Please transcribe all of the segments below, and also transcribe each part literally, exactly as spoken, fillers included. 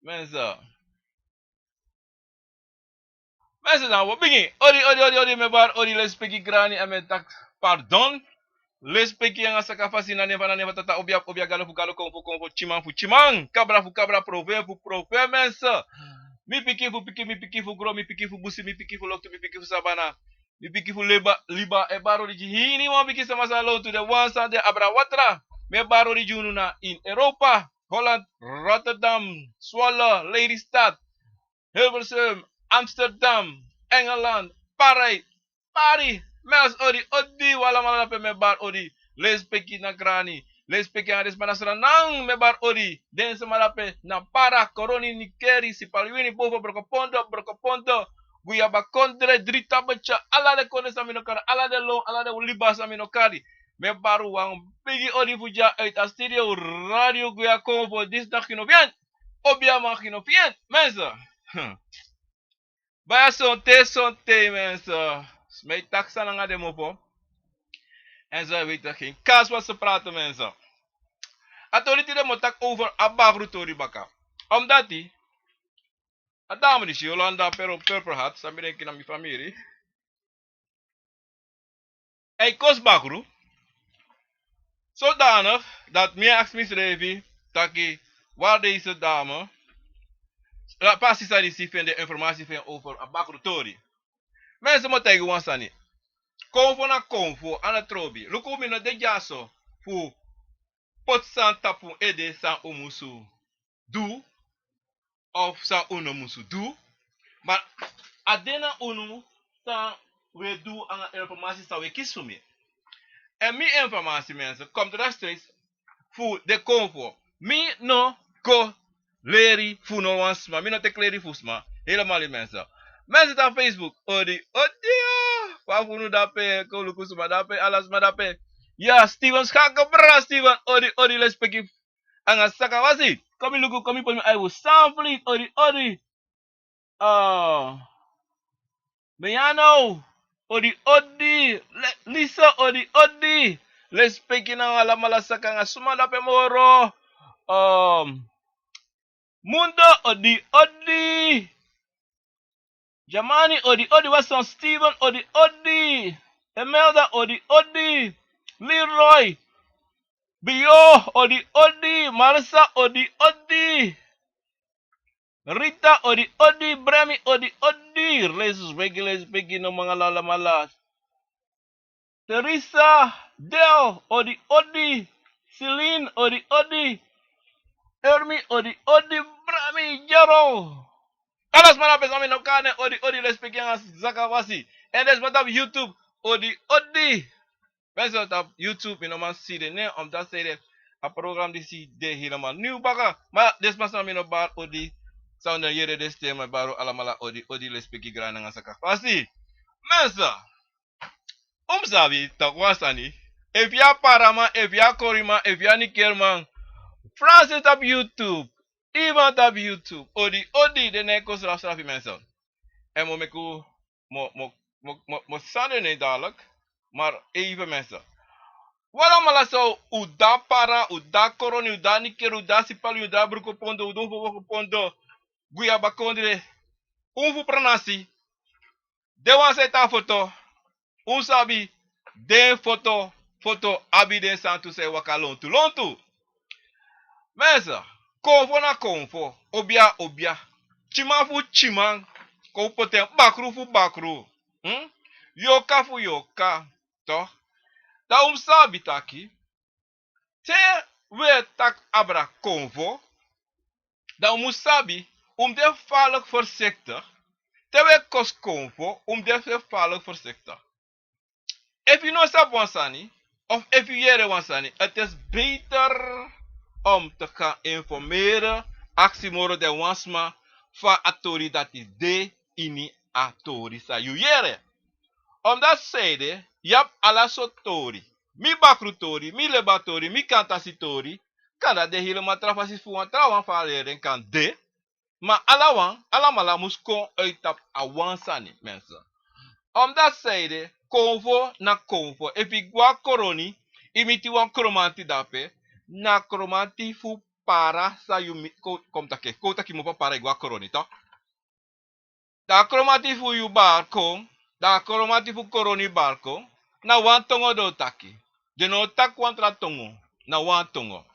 Mensen. Mensen dan, we beginnen. Odi, odi, odi, odi, mi e bari odi, lespeki grani, èn mi e taki pardon. Lespeki nanga saka fasi na nen fu, na nen fu Tata, obia fu obia, Gado fu Gado, Konfo fu Konfo, Tyiman fu Tyiman, Kabra fu Kabra, Profe fu Profe, mensen. Mi pikin fu pikin, mi pikin fu gron, mi pikin fu busi, mi pikin fu loktu, mi pikin fu sabana, mi pikin fu liba, liba, e bari odi gi hiniwan pikin sama san lontu, den wan san de abra watra. Mi e bari odi gi unu na ini Europa, Holland, Rotterdam, Zwolle, Lelystad, Hilversum, Amsterdam, Engeland, Parijs, Paris. Mi e bari odi, odi, un alamala drape mi e bari odi. Lespeki na grani, lespeki nanga den sma na Sranan, mi e bari odi. Den sma drape na Para, Koroni, Nickerie, Sipaliwini, Bofo, Brokopondo, Brokopondo, Guyabakondre, Dritabitya, ala den kondre san mi no kari, ala den lon, ala den liba san mi no kari. Mi e bari wan bigi odi fu dya uit a studio Radio Guya Konfo, disi naki no bien. Obia man, gi no fien, mensen. Hm. Baya, sonte, sonte, mensen. Mi e taki san nanga den mofo. En ze weten geen kaas wat ze praten, mensen. A tori tide mi o taki over a bakru tori baka. Omdat a dame disi, Yolanda Purple Heart, san mi denki na mi famiri. Hij kost bakru. Zodanig dat mi e aksi misrefi taki, waar deze dame, la pasi san disi fu en, den informasi fu en over a bakru tori. Mensen, mi o taigi wan sani. Konfo na konfo, a no trobi. Luku, mi no de dyaso fu poti sani tapu un ede san un musu du of san un no musu du. Ma a de na unu san un e du nanga informasi san un e kisi fu mi. Èn mi informasi, mensen, komt rechtstreeks fu den konfo. Mi no go leri fu no wan sma. Mi no teki leri fu sma. Helemaal niet, mensen. Mensen, dan Facebook. Odi, odi, ya. Fa fu unu drape, kon luku sma drape, ala sma drape. Ya, Steven Schakenbra, Steven. Odi, odi, lespeki nanga saka fasi. Kon mi luku, kon mi poti mi ai fu san flink, odi, odi. Ah. Meyano, odi, odi. Le-, Lisa, odi, odi. Lespeki nanga alamala saka nanga suma drape moro. Um, Mundo, odi, odi. Jamani, odi, odi. Watson, Steven, odi, odi. Emelda, odi, odi. Leroy, Bio, odi, odi. Marissa, odi, odi. Rita, odi, odi. Bremi, odi, odi. Lespeki, lespeki nanga alamala. Teresa, Del, odi, odi. Celine, odi, odi. Ermi, odi, odi. Brami, Jero. Ala sma drape san mi no kari nen, odi, odi, lespeki nanga saka fasi. Èn den sma tapu YouTube, odi, odi. Mensen, tapu YouTube mi no man si den nen, omdat sanede, a program disi de helemaal nieuw baka. Ma den sma san mi no bari odi, san no yere den stem, mi e bari un alamala odi, odi, lespeki grani nanga saka fasi. Mensen, un mus sabi taki wan sani. Efu yu a Paraman, efu yu a Koriman, efu yu a Nikerman, Francis tapu YouTube, Ivan tapu YouTube, odi, odi, den no e kon srafsrafi, mensen. Èn mi o meki un, mi o, mi o, mi o, mi o, mi o sani den nen dadelijk. Maar even, mensen. Un alamala san un de a Para, un de a Koroni, un de a Nikeri, un de a Sipali, un de a Brokopondo, un de a Brokopondo, Guyabakondre, un fu pranasi. Den wan san e tan foto, un sabi, den foto, foto abi den santu san e waka lontu lontu. Mensen, konfo na konfo, obia, obia. Tyiman fu tyiman, kon poti en, bakru fu bakru. Hm? Yorka fu yorka, toch? Dan un mus sabi taki, te un e taki abra konfo, dan un mus sabi, un mus de gevaarlijk voorzichtig. Te un e kosi konfo, un mus de gevaarlijk voorzichtig. Efu yu no sabi wan sani, of efu yu yere wan sani, het is beter om te gaan informeren, aksi moro den wan sma fa a tori dati de ini a tori san yu yere. Omdat sanede, yu abi ala sortu tori. Mi bakru tori, mi leba tori, mi kantasi tori, kan dati de helemaal tra fasi fu wan trawan fa a leri en kan de. Ma ala wan, alamala mus kon uit tapu a wan sani, mensen. Omdat sanede, konfo na konfo. Efu yu go a Koroni, yu miti wan Kromanti drape, na Kromanti fu para san yu mi-, kon, kon taki, kon taki mi opo a para e go a koroni, toch? Dan a kromati fu yu barko, dan a kromati fu koroni barko, na wan tongo den o taki. Den no o taki wan tra tongo, na wan tongo.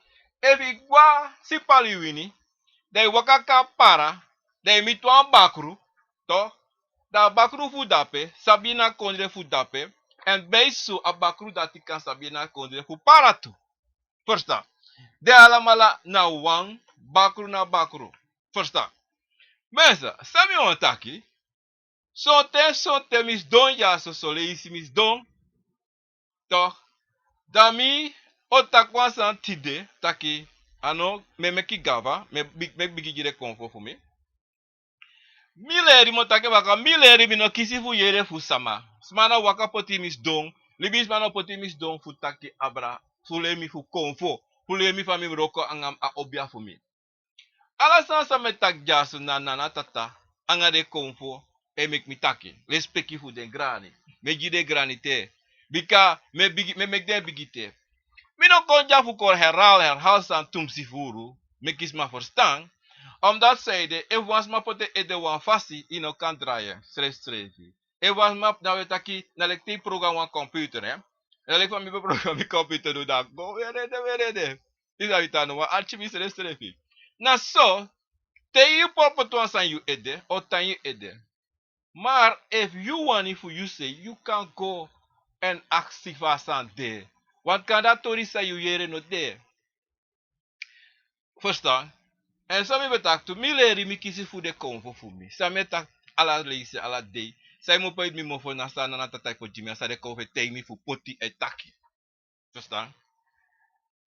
Efu i go a Sipaliwini, dan i waka kon a para, dan i miti wan bakru, toch? Dan a bakru fu dape sabi na kondre fu dape, èn bij so a bakru dati kan sabi na kondre fu para tu. Verstaan? Den alamala na wan bakru na bakru. Verstaan? Mensen, san mi wani taki, sonten, sonten mi sidon dyaso, son leisi mi sidon, toch? Dan mi o taki wan sani tide, taki, a no, mi e meki gafa, mi e bi-, mi e bigin gi den konfo fu mi. Mi leri, mi o taki baka, mi leri, mi no kisi fu yere fu sama. Sma no waka poti mi sidon, libisma no poti mi sidon fu taki abra, fu lei mi fu konfo, fu lei mi fa mi wroko anga a obia fu mi. Ala sani san mi e taki dyaso na nana tata anga den konfo e meki mi taki. Respeki fu den grani. Mi e gi den grani te. Bika mi e bigi, mi e meki den bigi te. Mi no kon dya fu kon herhaal, herhaal sani tumsi furu. Meki sma verstaan. Omdat sanede, efu wan sma poti en ede wan fasi, i no kan drai en, srefsrefi. Efu wan sma, na we taki, na leki te i program wan computer, hè. Na leki fa mi program mi computer du, dan go weri ede, weri ede. I sabi taki no wan arki mi srefsrefi. Na so, te yu poti wan sani yu ede, o tan yu ede. Maar efu yu wani fu yu sei, yu kan go èn aksi fa a sani de. Want kande a tori san yu yere no de. Verstaan? Èn san mi ben taki tu, mi leri, mi kisi fu den konfo fu mi. San mi e taki ala leisi, ala dei. San e mu poti mi mofo na san nana tata e poti gi mi, a san den konfo e taigi mi fu poti e taki. Verstaan?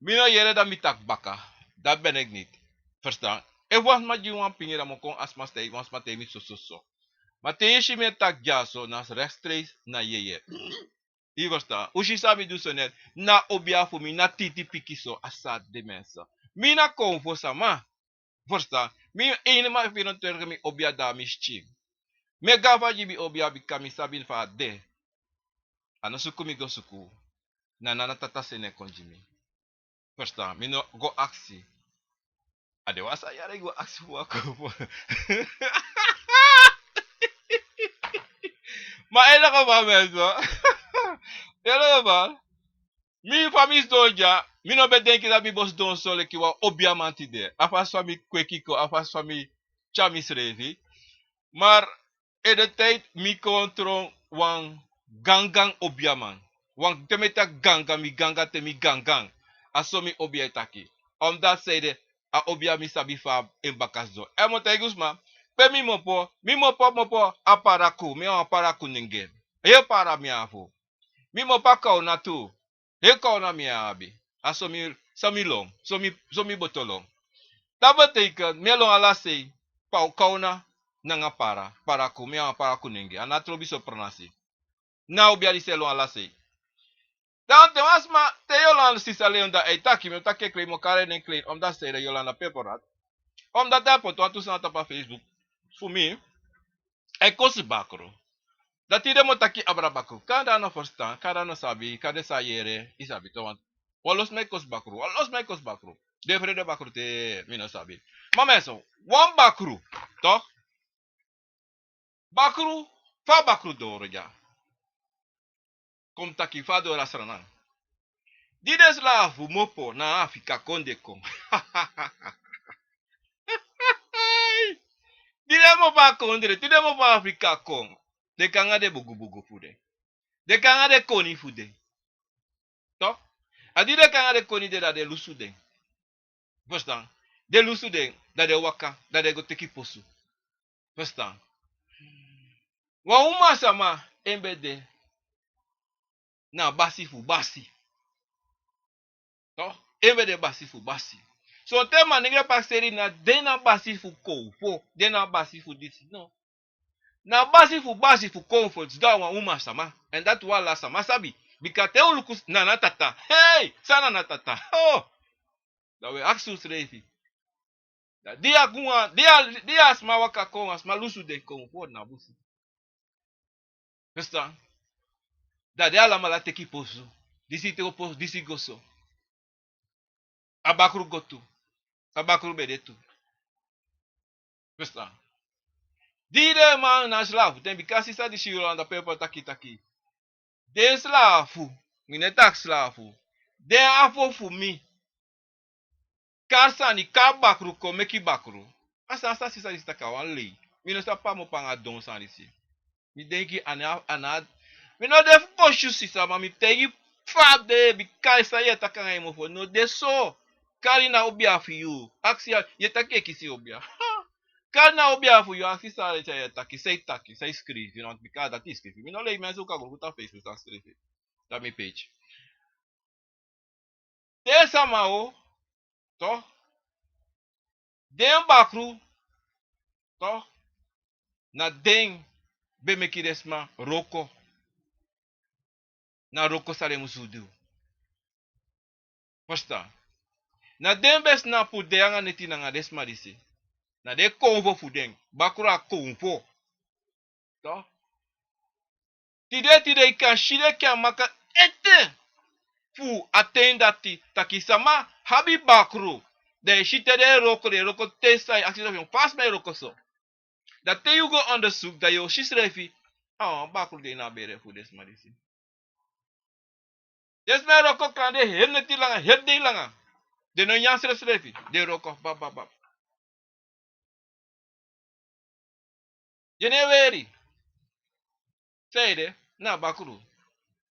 Mi no yere, dan mi taki baka. Dat ben ik niet. Verstaan? Efu wan sma gi wan pingri, dan mi o kon a sma, te wan sma taigi mi so, so, so. Ma te yu si mi e taki dyaso, na rechtstreeks na yeye. I verstaan? Un si san mi du so net, na obia fu mi, na titi pikinso, a sa de mensen. Mi na konfo sama. Verstaan? Mi ini ma vierentwintig mi obia, dan mi skin. Mi e gafa gi mi obia bika mi sabi fa a de. A no suku mi go suku. Na nana tata seni en kon gi mi. Verstaan? Mi no go aksi. A de wan sani yari go aksi fu wan konfo. Ma in ieder geval mensen. In ieder geval. Mi fa mi sidon dya, mi no ben denki dati mi bo sidon so leki wan obiaman tide. A fasi fa mi kweki kon, a fasi fa mi tyari misrefi. Maar in de tijd mi kon tron wan gangan obiaman. Wan te mi e taki gangan, mi gangan te mi gangan. A so mi obia e taki. Omdat sanede, a obia mi sabi fa en baka sidon. Èn mi o taigi un sma, pe mi mu opo, mi mu opo, mu opo a paraku, mi a wan paraku nenge. Heri para mi abi. Mi mu opo a kawna tu. Heri kawna mi abi. A so mi, so mi lon, so mi, so mi boto lon. Dati betekent, mi e lon ala sei, pa kawna nanga para, paraku, mi a wan paraku nenge. A no trobi so pranasi. Na obia disi e lon ala sei. Dan te wan sma, te Yolanda, sisa Leon, dan a e taki, mi o taki en klein, mi o kari en klein, omdat sanede, Yolanda Pepernoot. Omdat a poti wantu sani tapu a Facebook fu mi, a e kosi bakru. Dan tide mi o taki abra bakru. Kande a no verstaan, kande a no sabi, kande san a yere, i sabi toch, want wan lo sma e kosi bakru, wan lo sma e kosi bakru. Den frede bakru te, mi no sabi. Ma mensen, wan bakru, toch? Bakru, fa bakru doro dya. Kon mi taki fa a doro a Sranan. Di den slafu mu opo, na Afrika kondre kon. Di den mu opo a kondre, di den mu opo a Afrika kon, den kon nanga den bugubugu fu den. Den kon nanga den koni fu den. Toch? A di den kon nanga den koni de, dan den lusu den. Verstaan? Den lusu den, dan den waka, dan den go teki posu. Verstaan? Wan uman sama, en ben de na basi fu basi. Toch? En ben de basi fu basi. Sonten manengre pakseri na den na basi fu konfo, den na basi fu disi, no. Na basi fu basi fu konfo, sidon a wan uman sama. Èn dati wan ala sama sabi. Bika te un luku nana tata. Hei, san nana tata. Oh! Dan un e aksi unsrefi. Dan di a gun wan, di a, di a sma waka kon, a sma lusu den kon fu na busi. Verstaan? Dan den alamala teki posu. Disi teki posu, disi go so. A bakru go tu. a bakru ben de tu. Verstaan? Di den man na slafu, den bika sisa disi Yolanda Pepper taki taki. Den slafu, mi no e taki slafu. Den afo fu mi. Kari sani, kari bakru kon meki bakru. A sani san sisa disi taki a wan lei. Mi no sabi pe a mu opo nanga a don sani disi. Mi denki a no, a no, mi no de fu kosi yu sisa, ma mi taigi fa a de, bika san yu e taki nanga yu mofo no de so. Kari na obia fu yu. Aksi ya, yu e taki e kisi obia. Kari na obia fu yu, aksi san a leti, a yu e taki, san yu taki, san yu skrifi, no, bika dati yu skrifi. Mi no lei, mi e si un kan go luku a Facebook san a skrifi. Dati mi page. Den sama o, toch. Den bakru, toch. Na den ben meki den sma wroko. Na wroko san den musu du. Verstaan? Na den ben snapu de nanga neti nanga den sma disi. Na den konfo fu den. Bakru a konfo. Toch. Tide, tide, yu kan si den Kyamakya ete fu a ten dati, taki sama abi bakru. Dan yu si te den e wroko, den e wroko te san yu aksi fu en, fa sma e wroko so. Dan te yu go onderzoek, dan yu o si srefi, a wan bakru de na a bere fu den sma disi. Den sma e wroko kande heri neti langa, heri dei langa. Den no nyan srefsrefi, den e wroko, bab, bab, bab. Den no e weri. San ede, na bakru.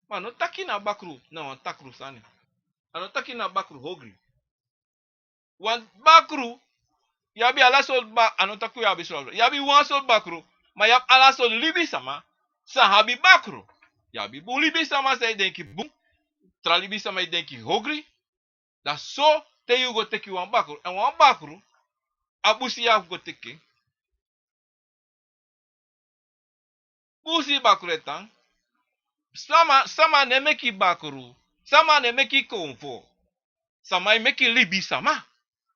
Ma a no taki na bakru na wan takru sani. A no taki na bakru ogri. Wan bakru, yu abi ala sortu ba-, a no taki yu abi sortu. Yu abi wan sortu bakru, ma yu abi ala sortu libisama san abi bakru. Yu abi bun libisama san e denki bun. Tra libisama e denki ogri. Dan so te yu go teki wan bakru, èn wan bakru, a busi yu abi go teki. Busi bakru e tan. Sama, sama no e meki bakru. Sama no e meki konfo. Sama e meki libisama.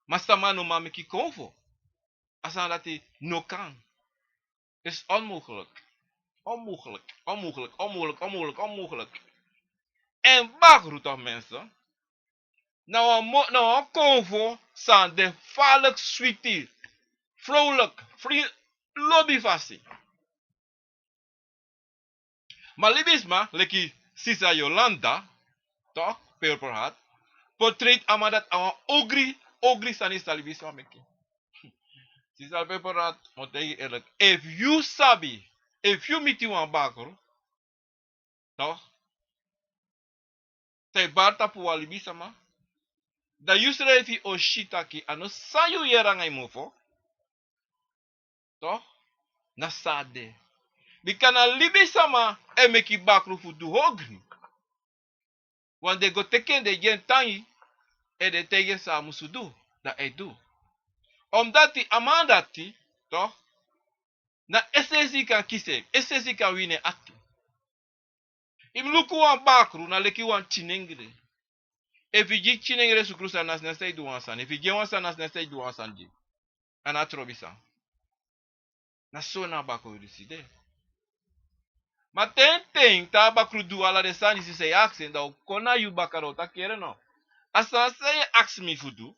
Ma sama no man meki konfo. A sani dati no kan. Is onmogelijk. Onmogelijk, onmogelijk, onmogelijk, onmogelijk, onmogelijk. Èn bakru toch, mensen. Na wan mo-, na wan konfo san de falek switi, vrolijk, vri-, lobi fasi. Ma libisma, leki sisa Yolanda, toch, Purple Heart, portret a man dati a wan ogri, ogri sani san libisma meki. Sisa Purple Heart, mi o taigi yu eerlijk. Efu yu sabi, efu yu miti wan bakru, toch, san e bari tapu wan libisama, dan yu srefi o si taki a no san yu yere nanga yu mofo, toch, na san a de. Bika na libisama e meki bakru fu du ogri. Wan den go teki en, den gi en tangi, èn den taigi en san a musu du, dan a e du. Omdati a man dati, toch, na es'esi kan kisi en, es'esi kan wini en ati. Yu mus luku wan bakru na leki wan tinengre. Efu yu gi tinengre sukru sani, na so a e du wan sani. Efu yu gi en wan sani, na so a e du wan sani gi en. A no trobi sani. Na so na bakru disi de. Ma ten ten te a bakru du ala den sani disi san yu aksi en, dan a o kon na yu baka, dan a o taki: Ere no. A sani san yu aksi mi fu du,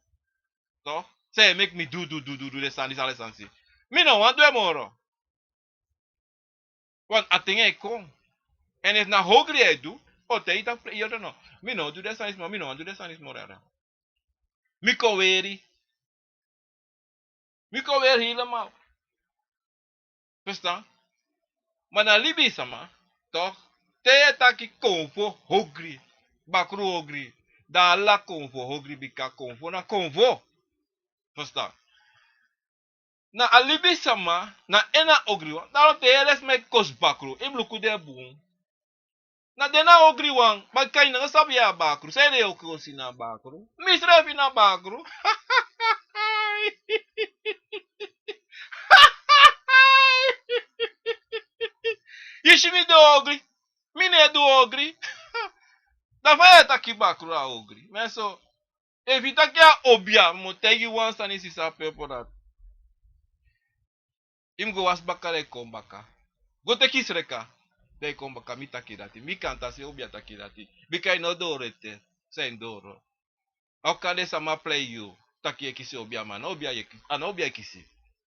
toch, san e meki mi du, du, du, du, du den sani disi, ala den sani disi, mi no wani du en moro. Want a ten e kon. Èn efu na ogri a e du, a o taigi taki: Ere no, mi no o du den sani disi moro, mi no wani du den sani disi moro, yere. Mi kon weri. Mi kon weri helemaal. Verstaan? Ma na libisama, toch, te yu e taki konfo ogri, bakru ogri, dan ala konfo ogri, bika konfo na konfo. Verstaan? Na a libisama, na en na ogriwan. Daarom te yu yere sma e kosi bakru, yu mus luku den bun. Na den na ogriwan, bika yu no sabi yu a bakru. San ede yu o kosi na bakru? Mi srefi na bakru. Yu si mi du ogri? Mi no e du ogri. Dan fa yu e taki bakru na ogri? Mi e so, efu yu taki a obia, mi o taigi yu wan sani, sisa Purple Heart. Yu mus go wasi baka, dan yu kon baka. Go teki sreka, dan yu kon baka. Mi taki dati. Mi kan taki obia taki dati. Bika yu no doro ete. San yu doro? A o kan den sama plei yu. taki yu e kisi obia, ma a no obia yu e ki-, a no obia yu e kisi.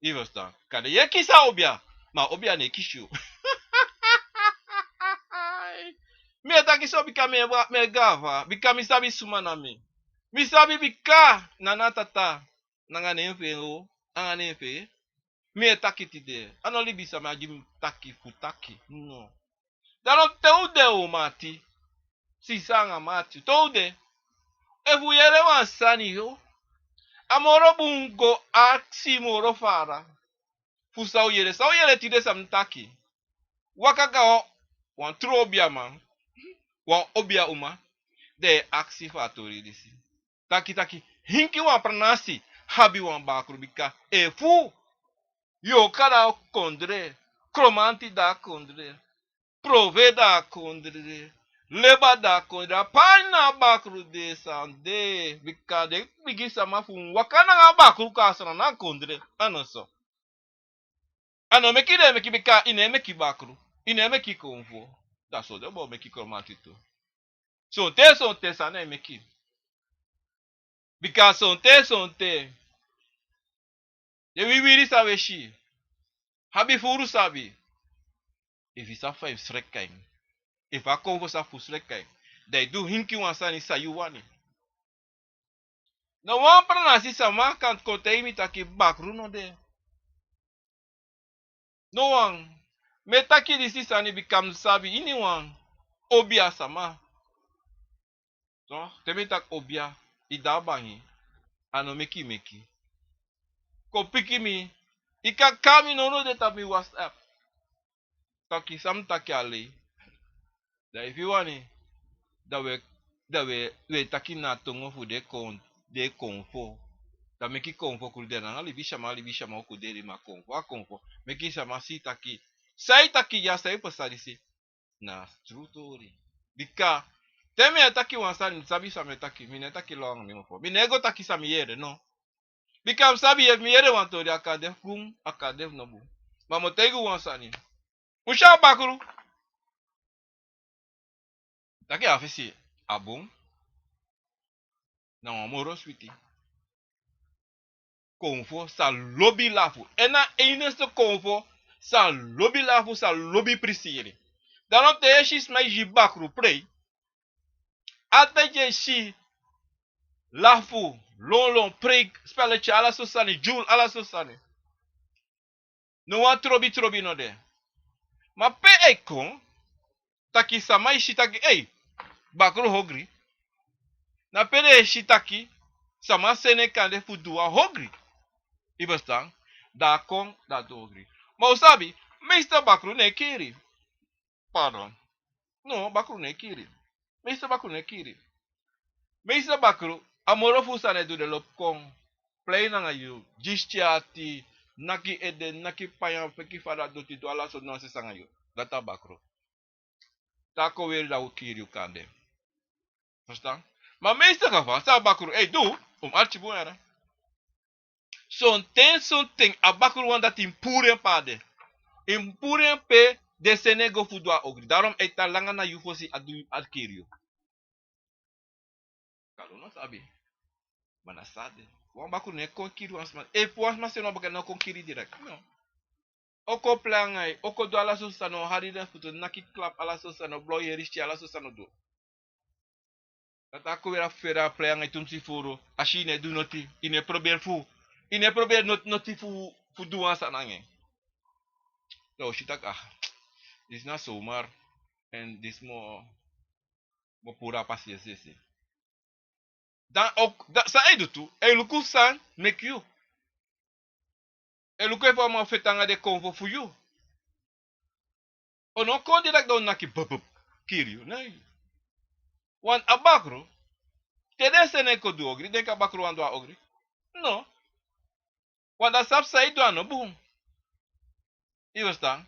Yu e ferstan? Kande yu e kisi a obia, ma a obia no e kisi yu. Mi e taki so bika mi e wa-, mi e gafa, bika mi sabi suma na mi. Mi sabi bika na na tata, nanga nen fu en o, nanga nen fu en. Mi e taki tide, a no libisama e gi mi taki fu taki, no. Dan no, te u de o mati, sisa anga mati, te u de, efu u yere wan sani yo, a moro bun go aksi moro fara fu san u yere, san u yere tide san mi taki. Waka go a wan tru obiaman, wan obia uma, dan yu e aksi fu a tori disi. Taki taki, hinki wan pranasi, abi wan bakru bika efu yu o kon na a kondre, Kromanti de a kondre, Prove de a kondre, Leba de a kondre, a pai na a bakru de san de, bika den bigi sama fu un waka nanga a bakru kon a sani na a kondre, a no so. A no meki den e meki, bika yu no e meki bakru, yu no e meki konfo. Dan so den bo meki Kromanti tu. Sonten sonten sani e meki. Bika sonten sonten den wiwiri san we si, abi furu sabi. Efu yu sabi fa yu mus sreki en, efu a konfo sabi fu sreki en, dan yu du hinki wan sani san yu wani. No wan pranasi sama kan kon taigi mi taki bakru no de. No wan. Mi e taki disi sani bika mi sabi iniwan obia sama. So, te mi taki obia, yu de a bangi, a no meki meki. Kon piki mi, yu kan kari mi nownow de tapu mi WhatsApp. Taki san mi taki a lei. Dan efu yu wani, dan we, dan we, we taki na a tongo fu den kon, den konfo. Dan meki konfo kuri de, nanga libisama, libisama o kuri de, ma konfo, a konfo. Meki sama si taki san yu taki ya, san yu pasa disi, na tru tori. Bika te mi e taki wan sani, mi sabi san mi e taki, mi no e taki langa mi mofo. Mi no e go taki san mi yere, no. Bika mi sabi efu mi yere wan tori, a kan de fu bun, a kan de fu no bun. Ma mi o taigi un wan sani. Un si a bakru. Taki a fesi a bun. Na wan moro switi. Konfo sa lobi lafu. En na enigste konfo sa lobi lafu, sa lobi prisiri. Daarom te yu e si sma e gi bakru prei. Altijd yu e si lafu, lonlon, prei, spelletje, ala sortu sani, djul, ala sortu sani. No wan trobi trobi no de. Ma pe a e kon, taki sama e si taki, ei, bakru hongri. Na pe den e si taki sama seni en kande fu du wan hongri. Yu e ferstan? Dan a kon, dan a du hongri. Ma un sabi, meeste bakru no e kiri. Pardon. No, bakru no e kiri. Meeste bakru no e kiri. Meeste bakru, a moro fu san den e du, den lobi kon, prei nanga yu, gi sti ati, naki ede, naki panya, feki fadon doti, du ala sortu nonsens nanga yu. Dati a bakru. Te a kon weri, dan a o kiri yu kande. Ferstan? Ma meeste geval san a bakru e du, un mus arki bun yere. Sonten sonten a bakruwan dati yu mus puru en pe a de. Yu mus puru en pe den seni en go fu du a ogri. Daarom a e tan langa na yu fosi a du, a kiri yu. Kande un no sabi. Ma na so a de. Wan bakru no e kon kiri wan sma. Efu wan sma seni wan bakru, a no kon kiri direct. No. A o kon prei nanga yu, a o kon du ala sortu sani, a o hari den futu, naki klap, ala sortu sani, a o blow yu heri sti, ala sortu sani a o du. Dati a kon weri a fufere, a prei nanga yu tumsi furu, a si yu no e du noti, yu no e proberi fu, yu no e proberi noti, noti fu, fu du wan sani nanga en. Dan a o si taki, ah, disi na zomaar, en disi mi o, mi o puru a pasiensi. Dan a o, dan san a e du tu, a e luku san meki yu. A e luku efu a man feti nanga den konfo fu yu. A no kon direct dan a o naki bup bup, kiri yu, nee. Want a bakru, te den seni en kon du ogri, denki a bakru wani du a ogri? No. Want a sabi san a e du a no bun. Yu e ferstan?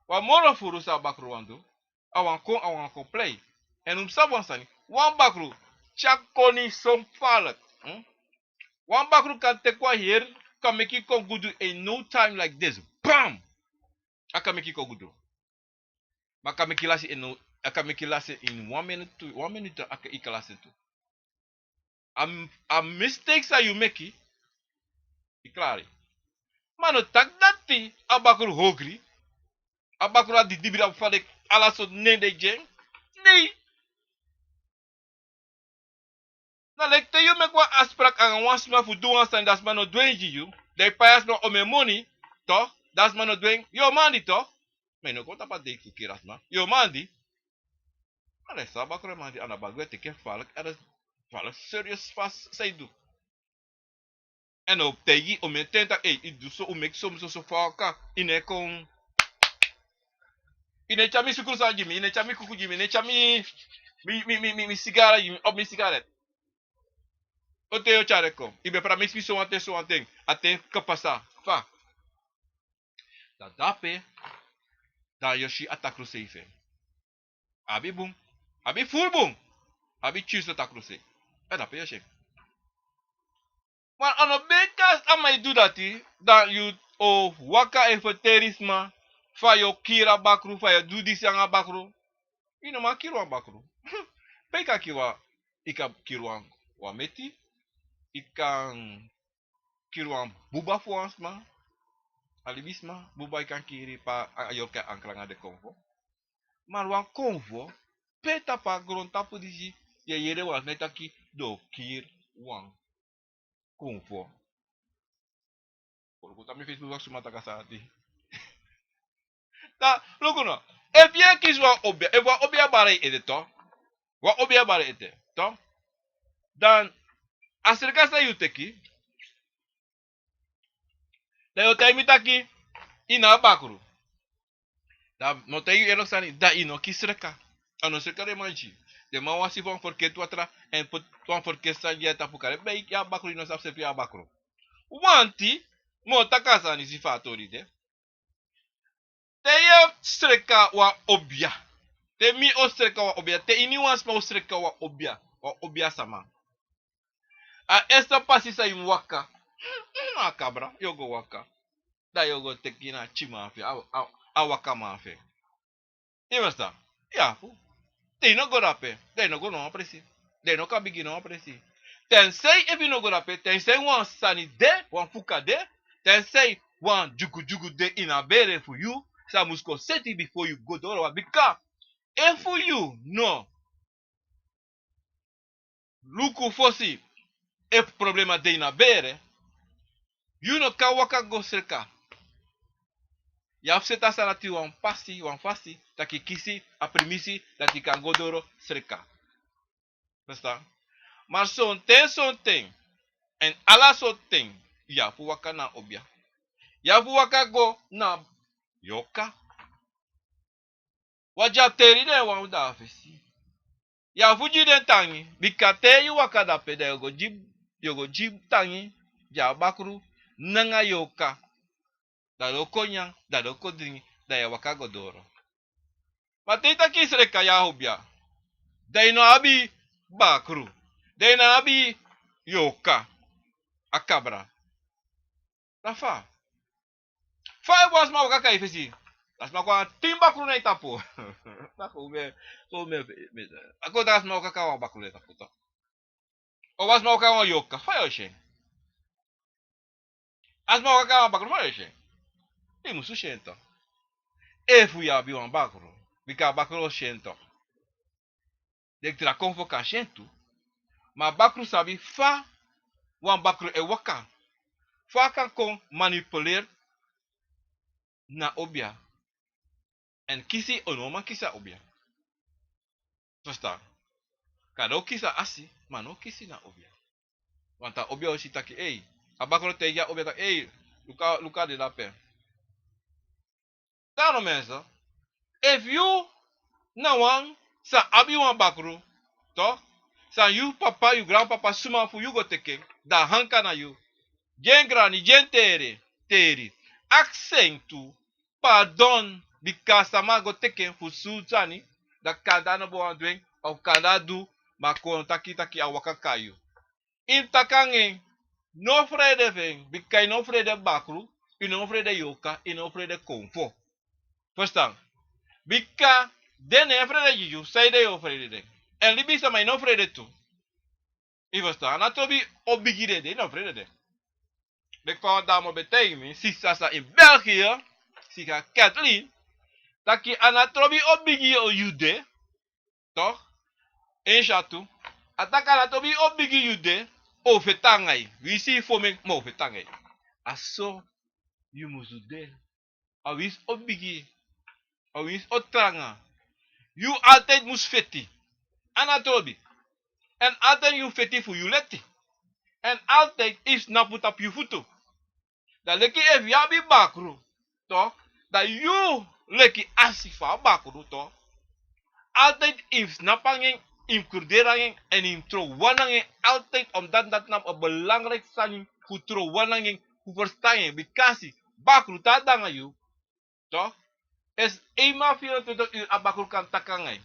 Wan moro furu san a bakru wani du, a wani kon, a wani kon prei. En un mus sabi wan sani. Wan bakru, tyari koni so gevaarlijk. Hm? Wan bakru kan teki wan heri, kan meki yu kon gudu in no time like this. Bam! A kan meki yu kon gudu. Ma a kan meki yu lasi in no, a kan meki yu lasi in wan minute tu, wan minute a kan, yu kan lasi tu. A, a mistake san yu meki, i klari. Ma no taki dati a bakru hogri. A bakru a didibri a fadek ala so nen de gi en. Nei. Na leki te yu meki wan afsprak anga wan sma fu du wan sani, dan sma no du en gi yu. Dan i pai a sma omeni moni, toch? Dan sma no du en, yu o mandi, toch? Ma yu no kon tapu a dei fu kiri a sma, yu o mandi. Ma dan yu sabi a bakru e mandi, a na bakru e teki en falk, èn a falk serious fasi san yu du. Èn a o taigi omeni ten taki, ei, yu du so, un meki so, so, so fa waka, yu no e kon. Yu no e tyari mi sukru sani gi mi, yu no e tyari mi kuku gi mi, yu no e tyari mi, mi, mi, mi, mi, mi sigara gi mi, of mi sigaret. On ten yu o tyari en kon? Yu ben pramisi mi sowan ten, sowan ten, a ten kan pasa. Fa? Dan dape, dan yu o si a takru sei fu en. Abi bun. Abi furu bun. Abi tyusu takru sei. Èn dape yu o si en. Ma a no ben kasi a man e du dati, dan yu o waka e ferteri sma fa yu o kiri a bakru, fa yu o du disi anga a bakru. Yu no man kiri wan bakru. Pe yu kan kiri wan, yu kan kiri wan, wan meti, yu kan kiri wan buba fu wan sma, a libisma, buba yu kan kiri pe a yorka e ankri anga den konfo. Ma wan konfo, pe tapu a grontapu disi yu e yere wan sma e taki den o kiri wan konfo. Kon luku tapu mi Facebook, wan suma taki a sani dati. Dan luku no. Efu yu e kisi wan obia, efu wan obia bari yu ete, toch? Wan obia bari yu ete, toch? Dan a sreka san yu teki, dan yu o taigi mi taki yu na a bakru. Dan mi o taigi yu eerlijk sani, dan yu no kisi sreka. A no sreka den man gi. Den man wasi fu wan ferketi watra èn poti wan ferketi sani gi a tapu kari. Ben yu a bakru, yu no sabi seefi yu a bakru. Wanti, mi o taki a sani disi fa a tori de. Te yu e sreka wan obia. Te mi o sreka wan obia. Te iniwan sma o sreka wan obia. Wan obia sama. A eerste pasi san yu mu waka, na a kabra yu o go waka. Dan yu o go teki na a tyiman fu en, a, a, a wakaman fu en. Yu e ferstan? Yu abi fu. Te yu no go dape, dan yu no go no wan presi. Dan yu no kan bigin no wan presi. Tensei efu yu no go dape, tensei wan sani de, wan fuka de, tensei wan dyugudyugu de ini a bere fu yu, san mus kon seti bifo yu go doro wan, bika efu yu no luku fosi efu problema de ini a bere, yu no kan waka go sreka. Yu abi fu seti a sani dati wan pasi, wan fasi, taki kisi a primisi dati yu kan go doro sreka. Ferstan? Ma sonten, sonten, èn ala sortu ten, yu abi fu waka na obia. Yu abi fu waka go na yorka. Wan dya teri den wan fu da a fesi. Yu abi fu gi den tangi, bika te yu waka dape dan yu o go gi, yu o go gi tangi gi a bakru nanga yorka. Dan den o kon nyan, dan den o kon dringi, dan yu e waka go doro. Ma te yu taki yu sreka, yu a obia, dan yu no abi bakru, dan yu no abi yorka, a kabra. Na fa? Fa efu wan sma waka kon na yu fesi, a sma kon nanga tin bakru na yu tapu. Na fa un ben, fa un ben, a kon taki a sma waka kon nanga wan bakru na yu tapu, toch? Of a sma waka nanga wan yorka, fa yu o si en? A sma waka kon nanga wan bakru, fa yu o si en? Yu musu si en, toch. Efu yu abi wan bakru, bika a bakru o si en, toch. Den tra konfo kan si en tu. Ma a bakru sabi fa wan bakru e waka. Fa a kan kon manipuleri na obia. Èn kisi, a no man kisi a obia. Ferstan? Kande a o kisi a asi, ma a no kisi na obia. Want a obia o si taki, ei, a bakru o taigi a obia taki, ei, luku, luku a de dape. Daarom mensen, efu yu na wan san abi wan bakru, toch? San yu papa, yu granpapa, suma fu yu go teki en, dan a hanka na yu. Gi en grani, gi en teri, teri. Aksi en tu pardon, bika a sama go teki en fu sutu sani, dan kande a no ben wani du en, of kande a du, ma kon taki taki a waka kon na yu. Yu mus taki nanga en, no frede fu en, bika yu no frede bakru, yu no frede yorka, yu no frede konfo. Ferstan? Bika den no e frede gi yu, sanede yu o frede den? Èn libisama, yu no frede tu. Yu ferstan, a no trobi o bigi den de, yu no frede den. Leki fa wan damo ben taigi mi, sisa san ini België, sisa Kathleen, taki a no trobi o bigi yu de, toch? En syatu, a taki a no trobi o bigi yu de, o feti nanga yu. Winsi yu fo mi, ma o feti nanga yu. A so yu musu de. A winsi o bigi, a winsi o tranga. Yu altijd mus feti. A no trobi. En altijd yu feti fu yu leti. En altijd yu snapu tapu yu futu. Dan leki efu yu abi bakru, toch? Dan yu leki asi fu a bakru, toch? Altijd yu mus snapu nanga en, yu mus kruderi nanga en, en yu mus tron wan nanga en. Altijd, omdat dati na a belangrijk sani fu tron wan nanga en, fu ferstan en. Bikasi bakru tan nanga yu, toch? Esi eenmaal vierentwintig uur a bakru kan taki nanga yu.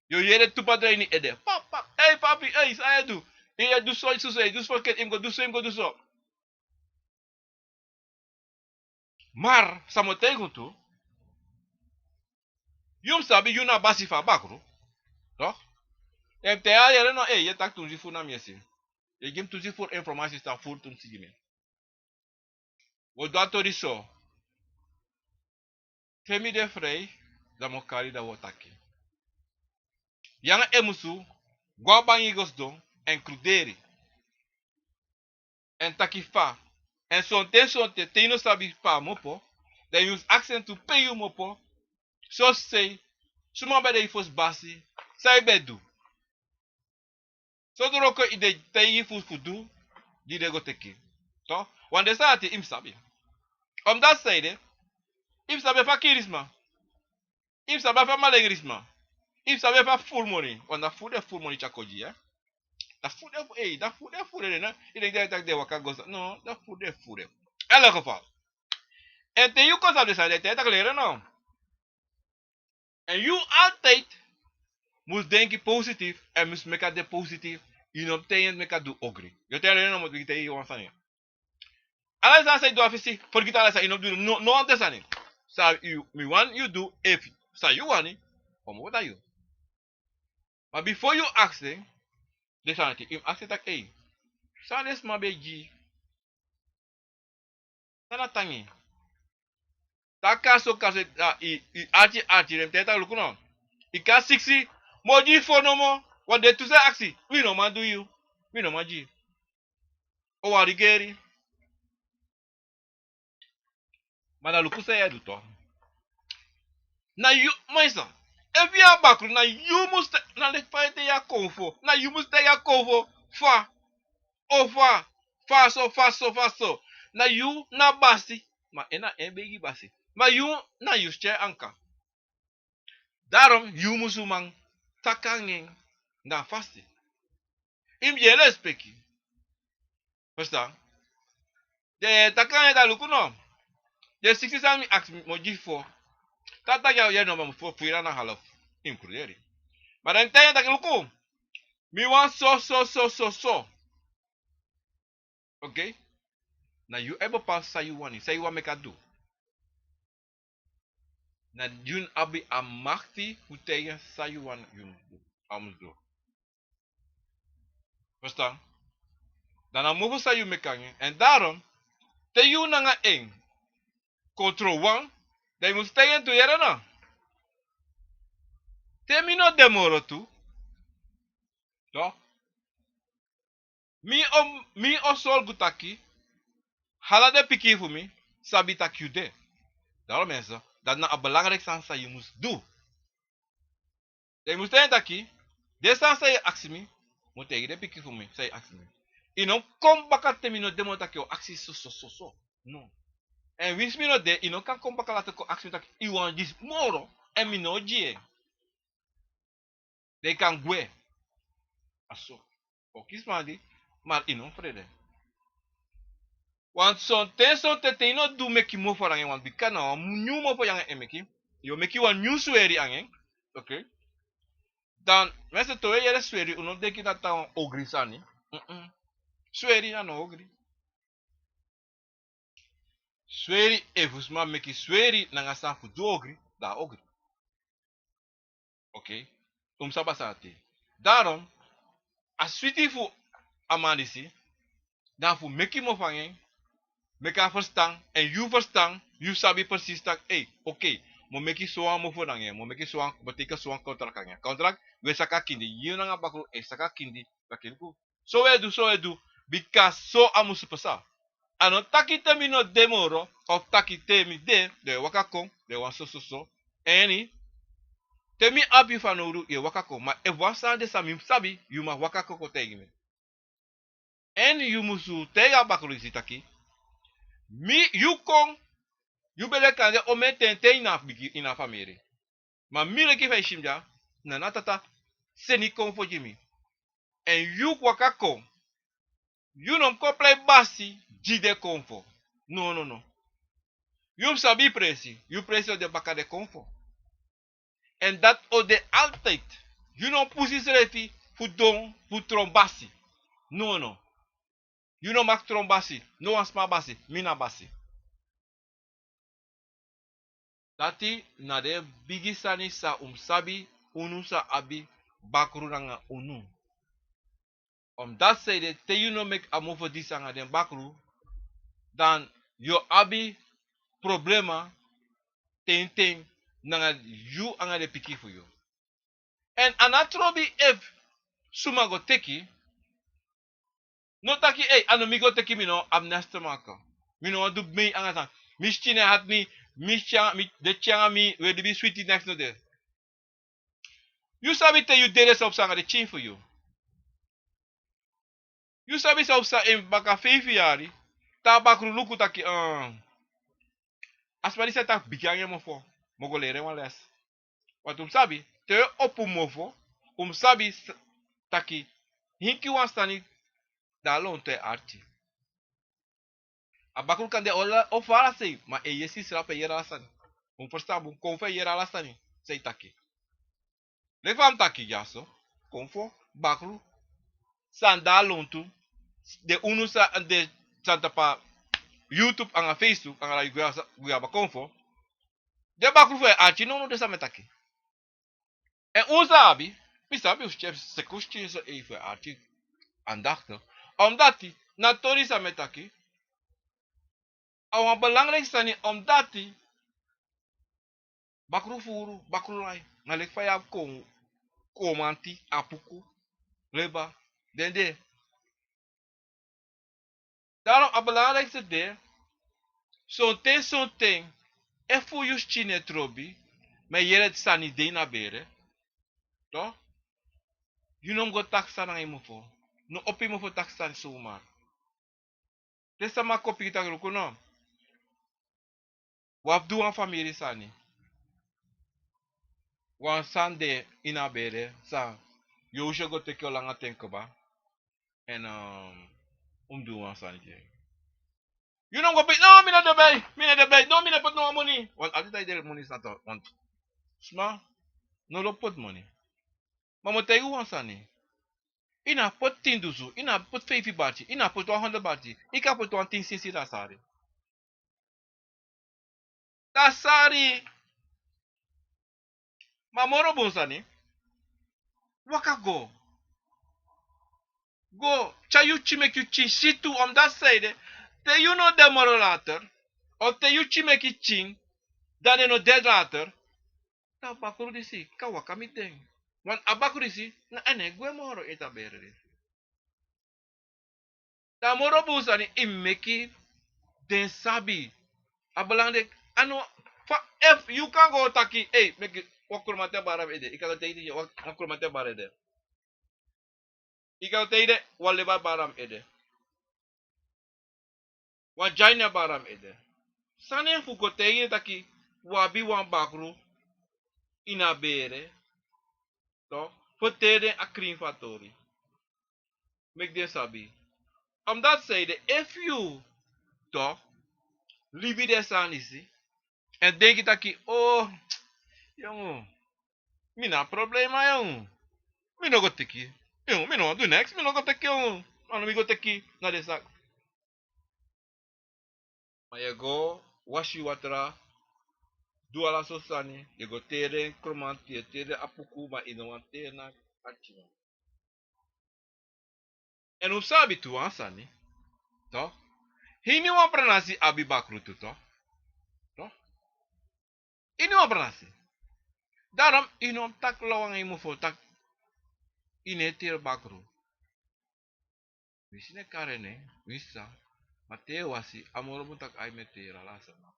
Yu o yere tu patra ini ede. Pap, pap, ei papi, ei, san yu e du? Yu e du so, yu so, yu e du so, yu mus go du so, yu mus go du so. Maar san mi o taigi unu tu, yu mus sabi yu na basi fu a bakru, toch? Èn te yu e yere no, ei, yu e taki tu mus gi furu na mi esi. Yu e gi mi tu mus gi furu informasi, san furu tu mus gi mi. Wi o du a tori so. Te mi de frei, dan mi o kari, dan wi o taki. Yu nanga en musu go a bangi go sidon èn kruderi. Èn taki fa. Èn sonten, sonten, te yu no sabi fa a mu opo, dan yu mus aksi en tu pe yu mu opo. Sosei, suma ben de yu fosi basi, san yu ben du? Sortu wroko yu de taigi fu, fu du, di den go teki. Toch? Want den sani dati yu mus sabi. Omdat san ede, yu mus sabi fa kiri sma. Yu mus sabi fa malengri sma. Yu mus sabi fa furu moni. Want na furu den furu moni tyari kon gi yu, eh. Na furu den fu-, ei, na furu den furu den, no? Yu denki den e taki den waka go so. No, na furu den furu den. In elk geval. Èn te yu kon sabi den sani dati, te yu taki leri, no? Èn yu altijd mus denki positief, èn mus meki a de positief. Yu no mus taigi en meki a du ogri. Yu o taigi en, no, mus bigin taigi yu wan sani. Ala den sani san yu du a fesi, fergiti ala den sani, yu no mus du no, no wan te sani. San yu, mi wani yu du, efu san yu wani, o mu wota yu. Ma bifo yu aksi en, den sani dati, yu mus aksi en taki, ei, san den sma ben gi? San na tangi? Te a kan so, kan so, a, i, i arki, arki, den mus taigi en taki luku no. I kan siksi, mi o gi yu fo nomo, want den tu san e aksi, wi no man du yu, wi no man gi yu. O wani geri. Ma na luku san yu e du toch. Na yu, ma yu sa, efu yu a bakru, na yu mus te-, na leki fa yu e taigi a konfo, na yu mus taigi a konfo, fa, o fa, fa so, fa so, fa so. Na yu na basi, ma en na en begi basi. Ma yu na yu tyari anka. Daarom yu musu man taki nanga en na fasi. Yu mus gi en lespeki. Ferstan? Den taki nanga en taki luku no. Den siksi san mi aksi, mi o gi yu fo. Te a taki a o yere no, ma mi o fo, fu yu na halofu. Yu mus kruderi. Ma dan te yu taki luku, mi wani so, so, so, so, so. Oké? Na yu e bepaal san yu wani, san yu wani meki a du. Na yu abi a makti fu taigi en san yu wani yu mus du, a mus du. Ferstan? Dan na mofo san yu meki nanga en. Èn daarom, te yu nanga en kon tron wan, dan yu mus taigi en tu, yere no. Te mi no de moro tu, toch? Mi o, mi o sorgu taki ala den pikin fu mi sabi taki yu de. Daarom mensen, dati na a belangrijk sani san yu mus du. Dan yu mus taigi en taki, den sani san yu aksi mi, mi o taigi den pikin fu mi san yu aksi mi. Yu no kon baka te mi no de moro taki yu o aksi so, so, so, so. No. Èn winsi mi no de, yu no kan kon baka later kon aksi mi taki yu wani disi moro, èn mi no o gi en. Den kan gwe. A so. O kisi man di, ma yu no frede. Want sonten, sonten te yu no du meki mofo nanga en, want bika na wan nyun mofo yu nanga en meki. Yu o meki wan nyun sweri nanga en. Oké. Dan, mensen, te wi e yere sweri, un no denki dati na wan ogri sani. Mm-mm. Sweri na no ogri. Sweri, efu sma meki sweri nanga san fu du ogri, dan a ogri. Oké. Un mus sabi a sani dati. Daarom, a switi fu a man disi, dan fu meki mofo nanga en, meki a ferstan, èn yu ferstan, yu sabi presis taki, ei, oké, mi o meki sowan mofo nanga en, mi o meki sowan, mi o teki sowan kontrak nanga en. Kontrak, wi e saka kindi, yu nanga bakru e saka kindi, taki luku. So wi e du, so wi e du, bika so a musu pasa. A no taki te mi no de moro, of taki te mi de, den e waka kon, den e wani so, so, so. Èn te mi abi fanowdu, yu e waka kon. Ma efu wan sani de san mi sabi, yu mag waka kon kon taigi mi. Èn yu musu taigi a bakru disi taki, mi, yu kon, yu ben de kande omeni ten te ini a bigi, ini a famiri. Ma mi leki fa yu si mi dya, na a tata seni konfo gi mi. Èn yu waka kon. Yu no mu kon prei basi gi den konfo. No, no, no. Yu mu sabi yu presi. Yu presi o de baka den konfo. Èn dati o de altijd. Yu no mu pusu yusrefi fu don, fu tron basi. No, no. Yu no mag tron basi. No wan sma basi. Mi na basi. Dati na den bigi sani san un mu sabi, unu sa abi bakru nanga unu. Omdat san ede, te yu no meki a mofo disi nanga den bakru, dan yu o abi problema ten ten nanga yu nanga den pikin fu yu. Èn a no trobi efu suma go teki, no taki, ei, a no mi go teki, mi no abi neste maka. Mi no wani du mei nanga san. Mi skin e hati mi, mi skin, mi, den skin nanga mi, we di mi switi neks no de. Yu sabi te yu dede san o psa nanga den skin fu yu. Yu sabi san o psa ini baka feifi yari, te a bakru luku taki, eh, a sma disi e taki bigi nanga en mofo, mi o go leri en wan les. Want un mu sabi, te un opo mofo, un mu sabi s-, taki, hinki wan sani, dan a lontu e arki. A bakru kan de o la-, o fu ala sei, ma e yesi srapu e yere ala sani. Un ferstan bun, konfo e yere ala sani, san yu taki. Leki fa mi taki dyaso, konfo, bakru, san de a lontu, den unu san de, san tapu a YouTube nanga Facebook, nanga la yu gwe a sa-, gwe a ba konfo. Den bakru fu e arki, no, no, den san mi e taki. Èn un sa abi, mi sabi un skin, seki un skin so e fu e arki. Andakti. Omdati, na tori san mi e taki. A wan belangrijk sani, omdati bakru furu, bakru lai. Na leki fa yu abi kon, komanti, apuku, leba, den de. Daarom a belangrijkste de, sonten, sonten, efu yu skin e trobi, ma yu yere sani de ini a bere, toch? Yu no mu go taki sani nanga yu mofo. No opo yu mofo taki sani zomaar. Te sama kon piki taki luku no. Wi abi du wan famiri sani. Wan sani de ini a bere, san yu o si en go teki yu langa ten kaba. Èn, um, un mu du wan sani gi en. Yu no go piki, no, mi no de bij, mi no de bij, no, mi no poti no wan moni. Want altijd a e de moni sani toch, want sma no lobi poti moni. Ma mi o taigi yu wan sani. Yu no abi poti tin dusu, yu no abi poti feifi barki, yu no abi poti wan hondro barki, yu kan poti wan tin sinsi, dan a sari. Dan a sari. Ma moro bun sani. Waka go. Go, tyari yu skin, meki yu skin si tu, omdati san ede, te yu no de moro later, of te yu skin meki skin, dan den no de later, dan a bakru disi kan waka miti den. Want a bakru disi, na en no e gwe moro ini a bere disi. Dan a moro bun sani, yu meki den sabi. A belangrijk, a no, fa, efu yu kan go taki, ei, meki wan kromanti a bari na mi ede. Yu kan go taigi den, wan, wan kromanti a bari ede. Yu kan go taigi den, wan leba a bari na mi ede. Wan dyani a bari na mi ede. San na en fu go taigi den taki, wi abi wan bakru ini a bere. Toch, ferteri den a krin fu a tori. Meki den sabi. Omdati san ede, efu yu, toch, libi den sani disi. Èn denki taki, oh, yongu, mi no abi problema, yongu. Mi no go teki. Yongu, mi no wani du neks, mi no go teki, yongu. Ma no mi go teki, na den sani. Ma yu e go wasi watra, du ala sortu sani, yu e go teri den kromanti, yu e teri den apuku, ma yu no wani teri na a skin. Èn un sabi tu wan sani, toch? Hiniwan pranasi abi bakru tu, toch? Toch? Hiniwan pranasi. Daarom, yu no mus taki law nanga yu mofo taki yu no e teri bakru. Wi si ne kari en, wi sa. Ma te yu wasi, a moro bun taki a yu mu e teri ala sama.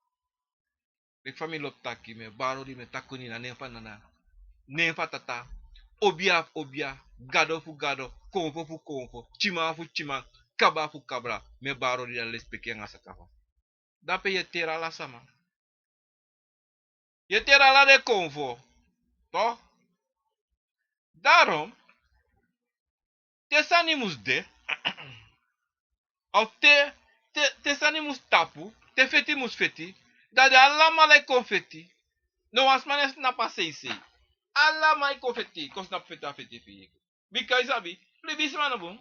Leki fa mi lobi taki, mi e bari odi, mi e taki koni na nen fu nana, nen fu tata, obia fu obia, gado fu gado, konfo fu konfo, tyiman fu tyiman, kabra fu kabra, mi e bari odi, dan lespeki nanga saka fa. Dape yu e teri ala sama. Yu e teri ala den konfo. Toch? Daarom, te sani mus de, of te, te, te sani mus tapu, te feti mus feti, dan den alamala e kon feti. No wan sma no e snapu a seisei. Alamala e kon feti, kon snapu feti a feti fi yu. Bika yu sabi, libisma no bun.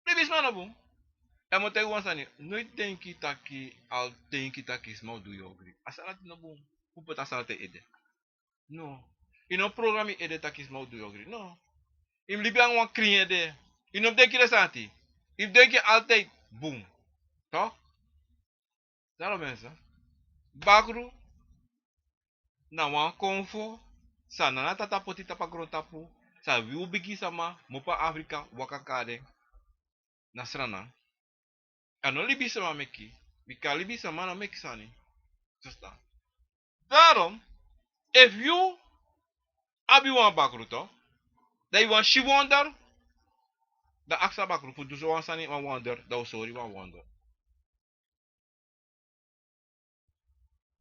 Libisma no bun. Èn mi o taigi wan sani, no e denki taki, al denki taki sma o du yu ogri. A sani dati no bun. Fu poti a sani dati e ede. No. Yu no programi yu ede taki sma o du yu ogri. No. Yu mus libi nanga wan krin ede. Yu no mus denki den sani dati. Yu mus denki altijd bun. Toch? Daarom mensen. Bakru na wan konfo san nana tata poti tapu a grontapu, san wi un bigi sama, mopo na Afrika, waka kari den na Sranan. A no libisma meki, bika libisma no meki sani. Verstaan? Daarom, efu yu abi wan bakru toch, dan yu wani si wonder, dan aksi a bakru fu du so wan sani, wan wonder, dan un sori wan wonder.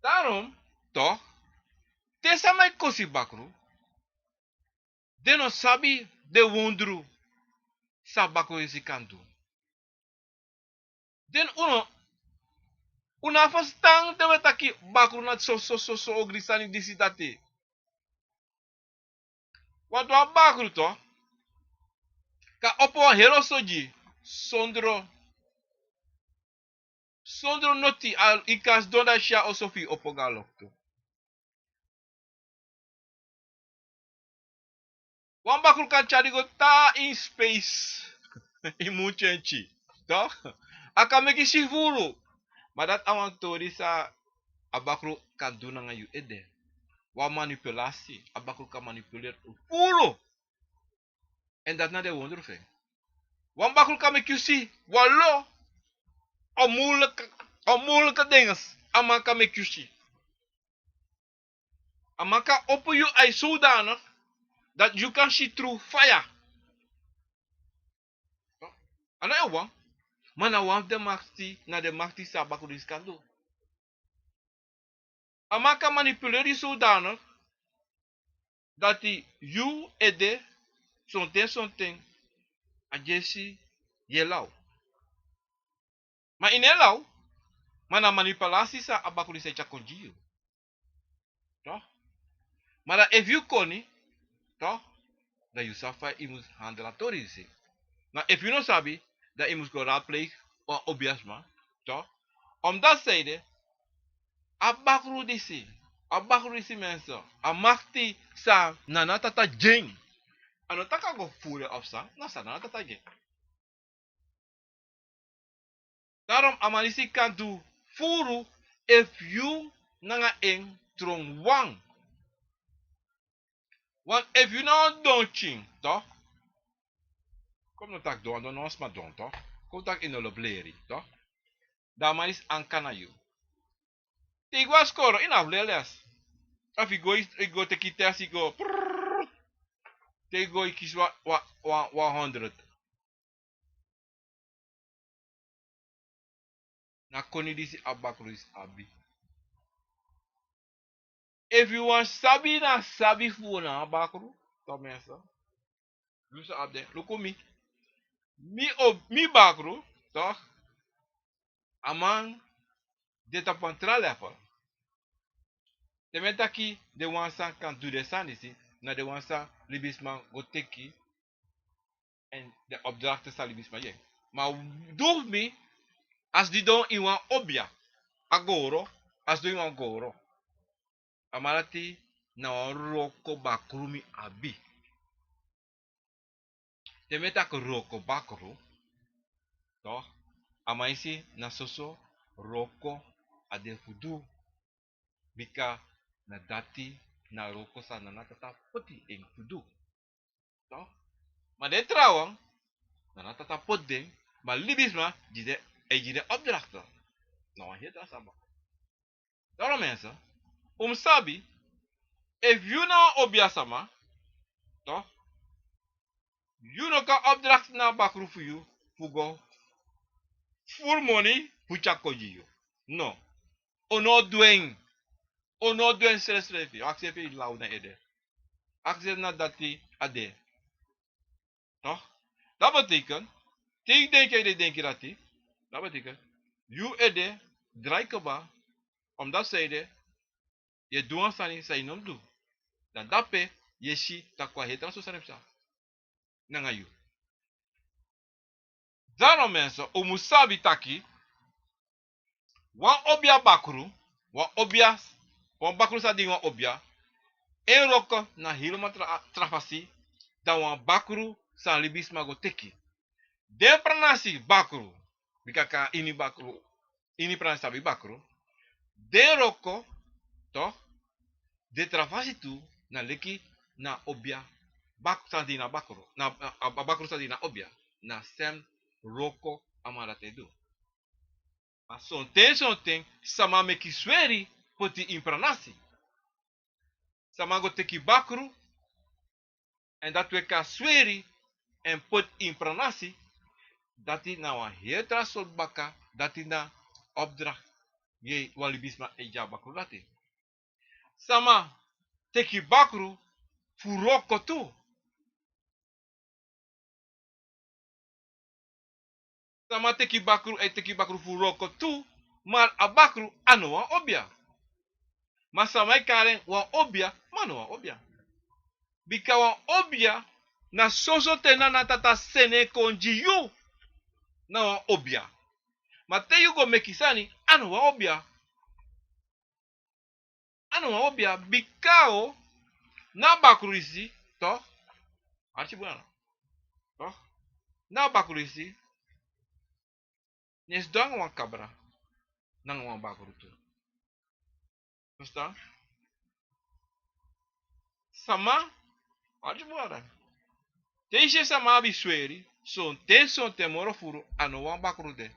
Daarom, toch, te sama e kosi bakru, den no sabi den wondru san bakru disi kan du. Den un no, un no abi ferstan te un e taki bakru na so, so, so, so ogri sani disi dati. Want wan bakru toch kan opo wan heri oso gi yu, sondro, sondro noti, a, yu kan sidon dan yu si a oso fu yu opo go na loktu. Wan bakru kan tyari yu go tan ini space. Yu mu tyentyi. Toch? A kan meki yu si furu. Ma dati na wan tori san a bakru kan du nanga yu ede. Wan manipulasi. A bakru kan manipuleri yu furu. Èn dati na den wondru fu en. Wan bakru kan meki yu si wan lo, onmogelijke, onmogelijke dingen. A man kan meki yu si. A man kan opo yu ai zodanig dati yu kan si tru faya. A no en wan, ma na wan fu den makti, na den makti san a bakru disi kan du. A man kan manipuleri yu zodanig dati yu ede sonten sonten a dyesi yu e law. Ma yu no e law, ma na manipulasi san a bakru disi e tyari kon gi yu. Toch? Ma dan efu yu koni, toch, dan yu sabi fa yu mus handel a tori disi. Ma efu yu no sabi, dan yu mus go raadpleeg wan obiasma, toch? Omdat zij de, a bakru disi, a bakru disi mensen, a makti san nana tata gi en. A no taki a go furu en of san, na san nana tata gi en. Daarom a man disi kan du furu efu yu nanga en tron wan. Want efu yu na wan don pikin, toch? Kon mi no taki don, a no wan sma don, toch? Kon mi taki yu no lobi leri, toch? Dan a man disi anka na yu. Te yu go na skoro, yu no abi leri les. Efu yu go, yu go teki test, yu go prrrr. Te yu go yu kisi wan, wan, wan, wan honderd. Na koni disi a bakru disi abi. Efu yu wani sabi na sabi fu unu a bakru, toch mensen. Yu sa abi den. Luku mi. Mi o, mi bakru, toch? A man de tapu wan tra level. Te mi e taki den wan san kan du den sani disi, na den wan san libisma go teki. Èn den opdrachten san libisma gi en. Ma du fu mi, a sidon ini wan obia, a gowro, a sidon ini wan gowro. A man dati na wan wroko bakru mi abi. te mi e taki wroko bakru, toch, a man e si na soso wroko a de fu du. Bika na dati na wroko san Nana Tata poti en fu du. Toch? Ma den trawan, Nana Tata poti den, ma libisma gi den, e gi den opdracht. Na wan heri tra sani. Daarom mensen, un mus sabi, efu yu na wan obiasma, toch, yu no kan opdracht na bakru fu yu fu go furu moni fu tyari kon gi yu. No. Un no o du en. Un no o du en srefsrefi. Aksi efu yu law na ede. Aksi efu na dati a de. Toch? Dat betekent, te yu denki, yu denki dati, dat betekent, yu ede drai kaba, omdat san ede, yu e du wan sani san yu no mus du. Dan dape yu e si taki wan heri tra so sani psa nanga yu. Daarom mensen, un mus sabi taki wan obia bakru, wan obia, wan bakru san de ini wan obia, en wroko na helemaal tra, tra fasi dan wan bakru san libisma go teki. Den pranasi bakru, bika kan ini bakru, ini pranasi sabi bakru. Den wroko, toch, de tra fasi tu na leki na obia bak, san de ini a bakru, na, na, a bakru san de ini a obia. Na sem wroko a man dati e du. Ma sonten, sonten, sama meki sweri poti ini pranasi. Sama go teki bakru, èn dati wi e kai sweri, èn poti ini pranasi, dati na wan heri tra sortu baka, dati na opdracht, wan libisma e gi a bakru dati. Sama teki bakru fu wroko tu. Sama teki bakru, e teki bakru fu wroko tu, ma a bakru a no wan obia. Ma sama e kari en wan obia, ma a no wan obia. Bika wan obia, na soso ten Nana Tata seni en kon gi yu, na wan obia. Ma te yu go meki sani, a no wan obia. A no wan obia, bika na bakru disi, toch? Arki bun nanga, toch? Na bakru disi, ne sidon nanga wan kabra, nanga wan bakru tu. Verstaan? Sama, arki bun nanga. Te yu si sama abi sweri, sonten, sonten moro furu, a no wan bakru de.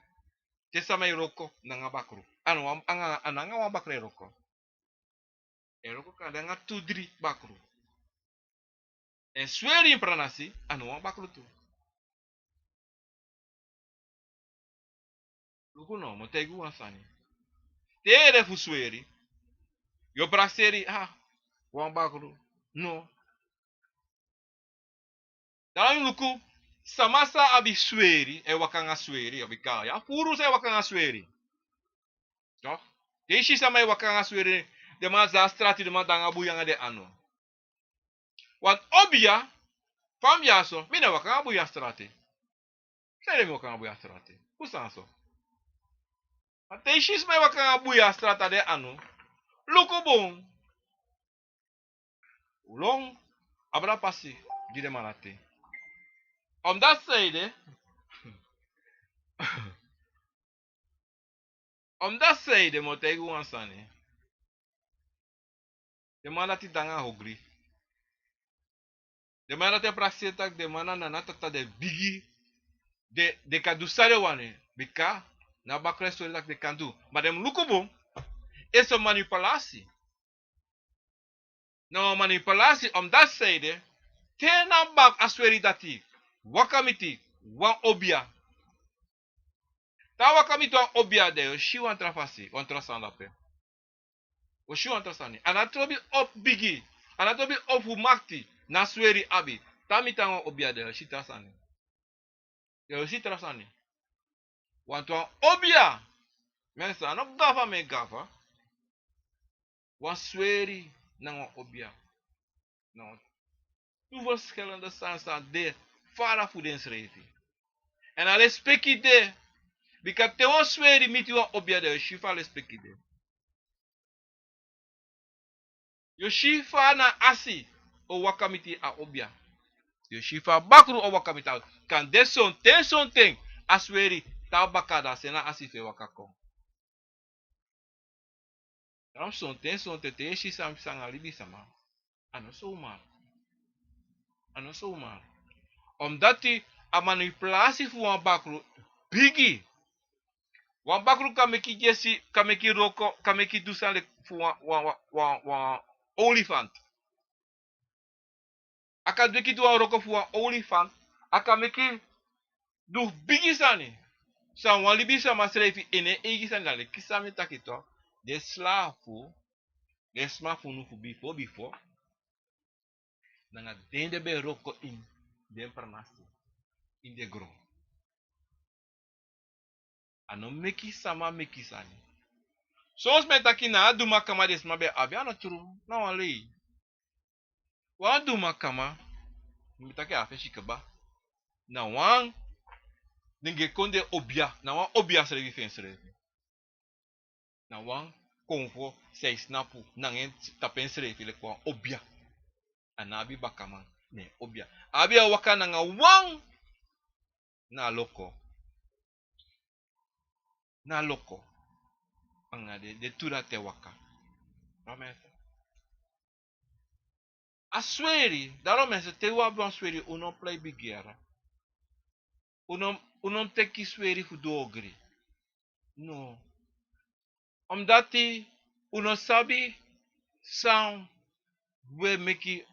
Te sama e wroko nanga bakru, a no wan, a nanga, a nanga wan bakru e wroko. E wroko kan de nanga tu, dri bakru. Èn sweri ini pranasi, a no wan bakru tu. Luku no, mi o taigi wan sani. Te yu e de fu sweri, yu o prakseri, ah, wan bakru. No. Dan yu luku, sama san abi sweri, e waka nanga sweri, abi kaya. Furu san e waka nanga sweri. Toch? Te yu si sama e waka nanga sweri, den man de a strati, den man de nanga buya nanga den anu. Want obia, fa mi de ya so, mi no e waka nanga buya a strati. Sanede mi e waka nanga buya a strati? Fu san so? Ma te yu si sama e waka nanga buya a strati na den anu, luku bun. Lon, abra pasi gi den man dati. Omdat sanede, omdat sanede, mi o taigi wan sani. Den man dati de nanga ogri. Den man dati e prakseri taki den man na Nana Tata, den bigi, den, den kan du san den wani. Bika na bakru e sori taki den kan du. Ma den mus luku bun, e so manipulasi. Na wan manipulasi, omdat sanede, te na bakru a sweri dati waka miti wan obia. Te a waka miti wan obia, dan yu o si wan tra fasi, wan tra sani dape. Yu o si wan tra sani. A no trobi opo bigi, a no trobi opo makti, na sweri abi. Te a miti nanga wan obia, dan yu o si tra sani. Yu o si tra sani. Want wan obia, mensen, a no gafa mi e gafa. Wan sweri nanga wan obia na wan tu verschillende sani san de fara fu densrefi. Èn a lespeki de, bika te wan sweri miti wan obia, dan yu o si fa a lespeki de. Yu o si fa na asi o waka miti a obia. Yu si fa a bakru o waka miti a, kande sonten sonten a sweri te a baka, dan a seni a asi fu en waka kon. Daarom sonten sonten te yu e si san, san a libisama, a no somar. A no somar. Omdati a manipulasi fu wan bakru bigi. Wan bakru kan meki yesi, kan meki wroko, kan meki du san leki fu wan, wan, wan, wan, wan olifant. A kan meki du wan wroko fu wan olifant. A kan meki du bigi sani. San wan libisama srefi en no e eigi sani, dan leki san mi taki tu. Den slafu, den sma fu unu fu bifo bifo, nanga den den ben e wroko ini den pranasi, ini den gron. A no meki sama meki sani. Son sma e taki na a dumakama den sma ben abi, a no tru, na wan lei. Wan dumakama, mi taki a fesi kaba. Na wan, den e kon den obia, na wan obia srefi fu ensrefi. Na wan konfo san e snapu nanga en tapu ensrefi leki wan obia. A no abi bakaman, ne obia. A abi e waka nanga wan na loko. Na loko. Anga den, den tu dati e waka. Amen. A sweri, daarom mi e si te un abi wan sweri, un no prei bigi yara. Un no, un no teki sweri fu du ogri. No. Omdati un no sabi san un e meki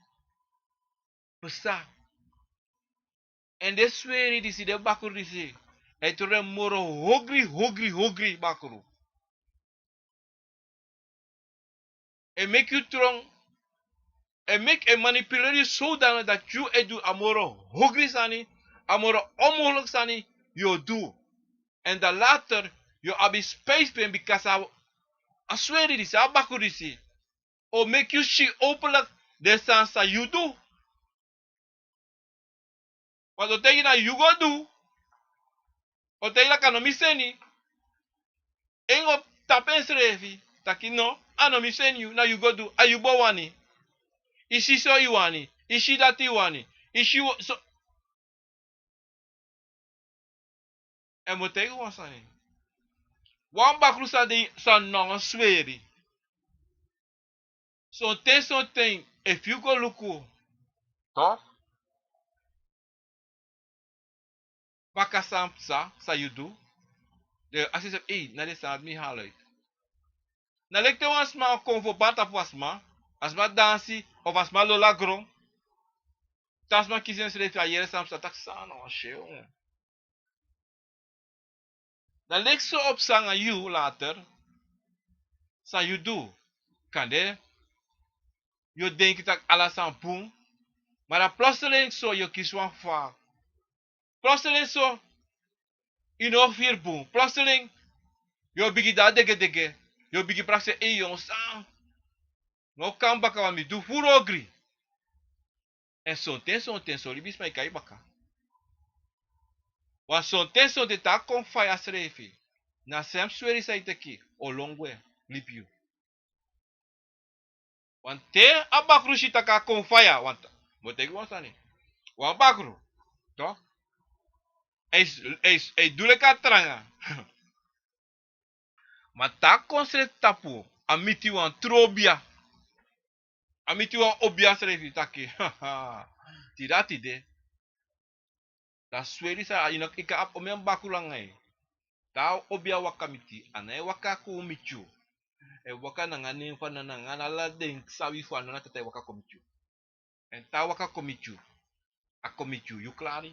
pasa. Èn den sweri disi, den bakru disi, e tron den moro ogri, ogri, ogri bakru. E meki yu tron, e meki, e manipuleri yu zodanig dati yu e du a moro ogri sani, a moro onmogelijk sani yu o du. Èn dan later yu o abi spijt fu en, bikasi a, a sweri disi, a bakru disi o meki yu si openlijk den sani san yu du. Want o taigi na yu go du. O taigi leki a no mi seni. En go tapu ensrefi taki no, a no mi seni yu, na yu go du, a yu bo wani. I si so i wani, i si dati i wani, i si wo-, so. Èn mi o taigi wan sani. Wan bakru san de, san nanga sweri. Sonten sonten, efu yu go luku, toch? Baka san psa, san yu du. Den aksi srefi, ei, na den sani mi hali uit. Na leki te wan sma kon fu bari tapu wan sma, a sma dansi, of a sma lolo a gron. Te a sma kisi ensrefi, a yere san psa, taki san na wan syen. Dan leki so o psa nanga yu later, san yu du, kande yu o denki taki ala sani bun, ma dan plotseling so yu o kisi wan fa. Plotseling so yu no o firi bun. Plotseling yu o bigin de a degedege. Yu o bigin prakseri, ei, yu o san. No kan baka, want mi du furu ogri. Èn sonten sonten son libisma e kai baka. Want sonten sonten te a kon faya srefi, na a sem sweri san yu teki o lon gwe libi yu. Want te a bakru si taki a kon faya, want mi o taigi wan sani. Wan bakru, toch? A e, a e, a e du leki a tranga. Ma te a kon sreti tapu, a miti wan tru obia. A miti wan obia srefi, taki, tide a tide. Dan sweri san, yu no, yu kan abi omeni bakru langa yu. Te a obia waka miti, a no e waka kon miti yu. A e waka nanga nen fu a nana, nanga ala den sabi fu a nana, te a waka kon miti yu. Èn te a waka kon miti yu, a kon miti yu, yu klari.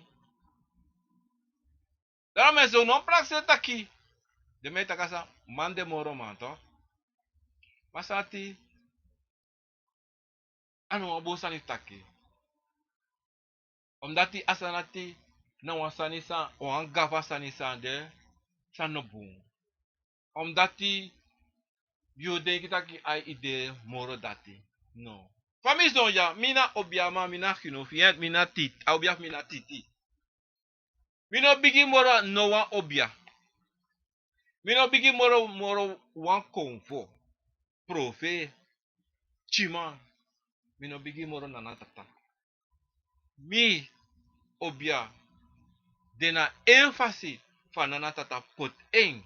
Daarom mi e si un no prakseri taki, den mi e taki a san, man de moro man, toch? Ma san ati, a no wan bun sani fu taki. Omdati a sani ati na wan sani san, wan gafa sani san de, san no bun. Omdati yu o denki taki ai, i de moro dati. No. Fa mi sidon ya, mi na obiaman, mi na Gino, fi en, mi na Titi, a obia fu mi na Titi. Mi no bigi moro no wan obia. Mi no bigi moro, moro wan konfo, profeti, man. Mi no bigi moro nana tata. Mi, obia de na en fasi fa Nana Tata poti en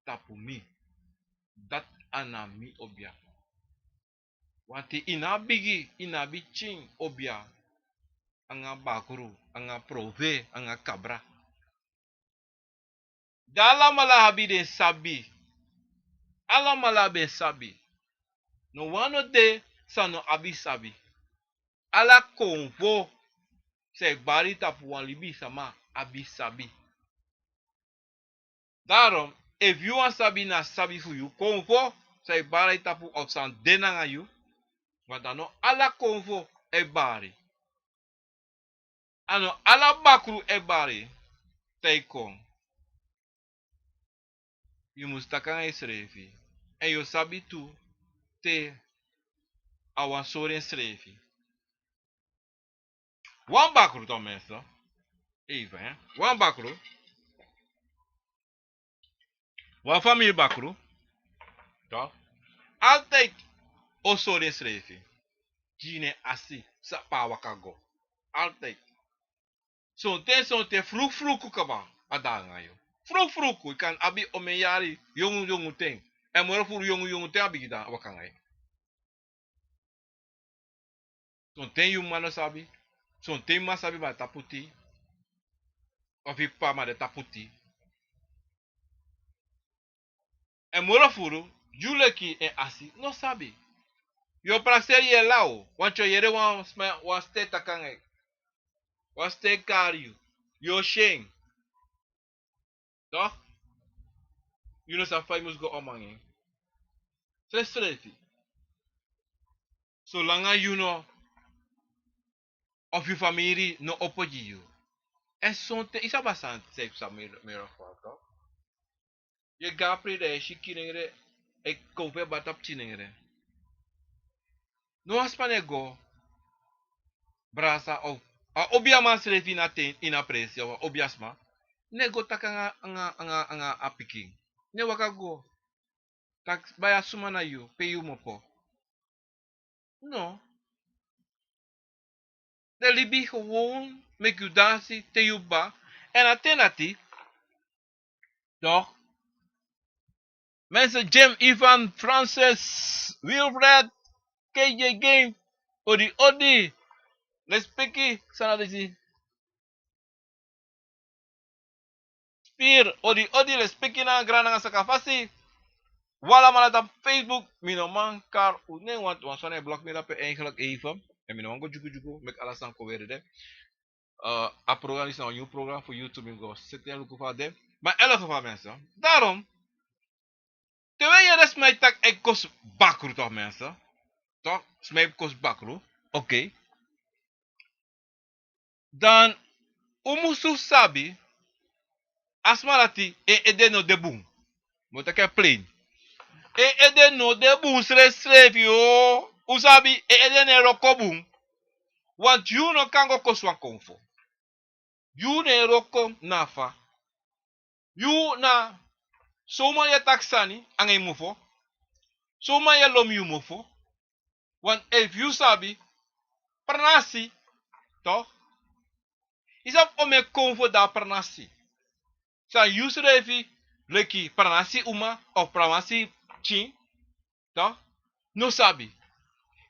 tapu mi. Dati a na mi obia. Wanti yu no abi bigi, yu no abi pikin obia, anga bakru, anga profe, anga kabra. Dan alamala abi den sabi. Alamala abi en sabi. No wan no de san no abi sabi. Ala konfo san e bari tapu wan libisama abi sabi. Daarom, efu yu wani sabi na sabi fu yu konfo san e bari tapu of san de nanga yu, ma dan no ala konfo e bari. A no ala bakru e bari. Te yu kon, yu mus taki nanga yusrefi. Èn yu o sabi tu te a wani sori ensrefi. Wan bakru, toch mensen. Even, hè. Wan bakru. Wan famiri bakru. Toch? Altijd o sori ensrefi. Gi en asi san pe a waka go. Altijd. Sonten, sonten, frufruku kaba a de nanga yu. Frufruku, yu kan abi omeni yari, yongu yongu ten. Èn moro furu yongu yongu ten a bigin de waka nanga yu. Sonten yu mama no sabi. Sonten yu mama sabi ma a tapu ti. Of yu p'pa ma de tapu ti. Èn moro furu, yu leki en asi no sabi. Yu o prakseri yu e law, want yu o yere wan sma, wan sten taki nanga yu. Wan sten kari yu. Yu o si en. Toch? Yu no sabi fa yu mus go om nanga en. Srefsrefi. Solanga yu no, of yu famiri no opo gi yu. Èn sonten, yu sabi a sani san yu sabi mi, mi, toch? Yu e go a prei dan yu e si kinengre, e kon fu e bari tapu kinengre. No wan sma no e go brasa of a obiaman srefi ini a ten, ini a presi, of a obiasma no e go taki nanga, nanga, nanga, nanga a pikin. No e waka go taki baya, suma na yu, pe yu kmopo. No. Den libi gewoon, meki yu dansi te yu kba. Èn a ten dati, toch? Mensen, Jim, Ivan, Francis, Wilfred, K J Game, odi odi. Lespeki, san na disi. Spir, odi odi, lespeki nanga grananga saka fasi. Wi alamala tapu Facebook, mi no man kari un nen, want wan sani e blok mi dape eigenlijk even. Èn mi no man go dyugudyugu, meki ala sani kon weri de. Eh, a program disi na wan nyun program fu YouTube, mi go seti en luku fa a de. Ma in elk geval mensen, daarom, te wi e yere sma e taki e kosi bakru, toch mensen? Toch? Sma e kosi bakru. Oké. Dan un musu sabi, a sma dati en ede no de bun. Mi o taki en plain. En ede no de bun srefsrefi o. Un sabi, en ede no e wroko bun. Want yu no kan go kosi wan konfo. Yu no e wroko na fa. Yu na, somaar yu e taki sani anga yu mofo. Somaar yu e lomi yu mofo. Want efu yu sabi pranasi, toch? Yu sabi omeni konfo de a pranasi san yusrefi leki pranasi uma of pranasi pikin, toch, no sabi.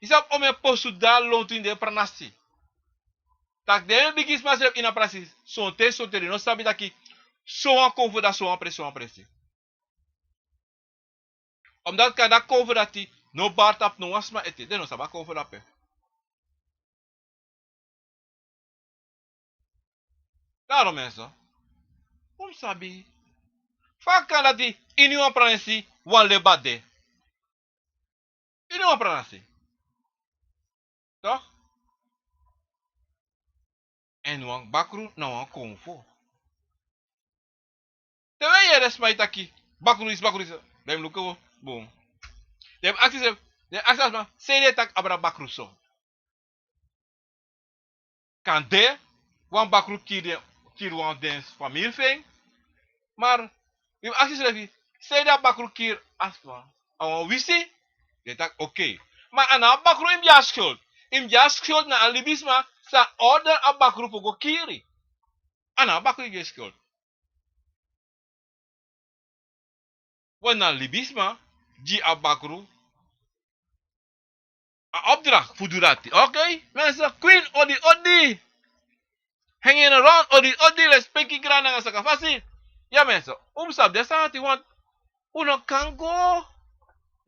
Yu sabi omeni posu de a lontu ini den pranasi. Taki den bigisma srefi ini a pranasi, sonten, sonten den no sabi taki sowan konfo de a sowan presi, sowan presi. Omdat kande a konfo dati no bari tapu no wan sma ete, den no sabi a konfo dape. Daarom mensen, un mus sabi fa a kan dati ini wan pranasi wan leba de. Ini wan pranasi. Toch? Èn wan bakru na wan konfo. Te wi e yere sma e taki bakru disi, bakru disi, dan yu mus luku bun. Dan yu mus aksi srefi, dan yu aksi a sma, sanede yu e taki abra bakru so? Kande wan bakru kiri den, kiri wan den famiri fu en. Ma yu mus aksi yusrefi, sanede a bakru kiri a sma? A wan wisi. Den taki oké. Ma a no a bakru yu mus gi a schuld. Yu mus gi a schuld na a libisma san order a bakru fu go kiri. A na a bakru e gi en skuld. We na libisma gi a bakru a opdracht fu du dati. Oké, mensen, kwin odi odi. Hengen rond odi odi, lespeki grani nanga sakafasi. Ya mensen, un mus sabi den sani dati, want un no kan go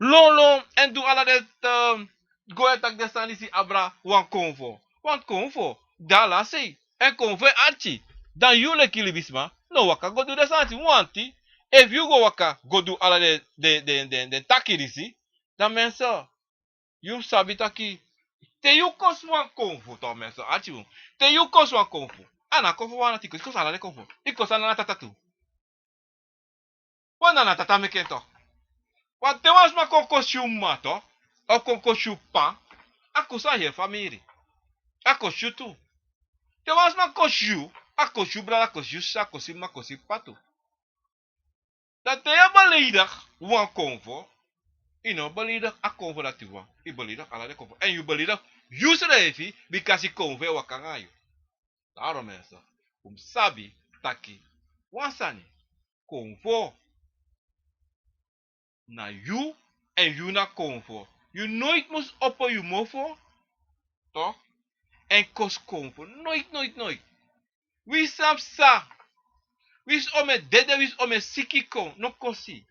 lon lon èn du ala den, ehm, go e taki den sani disi abra wan konfo. Want konfo de a lasi, èn konfo e arki. Dan yu leki libisma no waka go du den sani disi, want efu yu go waka go du ala den, den, den, den, den taki disi, dan mensen, yu sabi taki te yu kosi wan konfo, to mensen, arki un. Te yu kosi wan konfo, a no a konfo wan nati i kosi, i kosi ala den konfo. I kosi a nana tata tu. Wan nana tata meke en, to. Want te wan sma kon kosi yu mama, to, of kon kosi yu p'pa, a kosi a heri famiri. A kosi yu tu. Te wan sma kosi yu, a kosi yu brada, a kosi yu sisa, a kosi mama, a kosi p'pa tu. Dan te yu e beledig wan konfo, yu no beledig a konfo dati wan, yu beledig ala den konfo. Èn yu beledig yusrefi, bikasi konfo e waka nanga yu. Daarom mensen, un mus sabi taki wan sani, konfo na yu, èn yu na konfo. Yu noiti mus opo yu mofo, toch, èn kosi konfo. Noiti, noiti, noiti. Wi san psa, wi san o mi e dede, wi san o mi e siki kon, no kosi.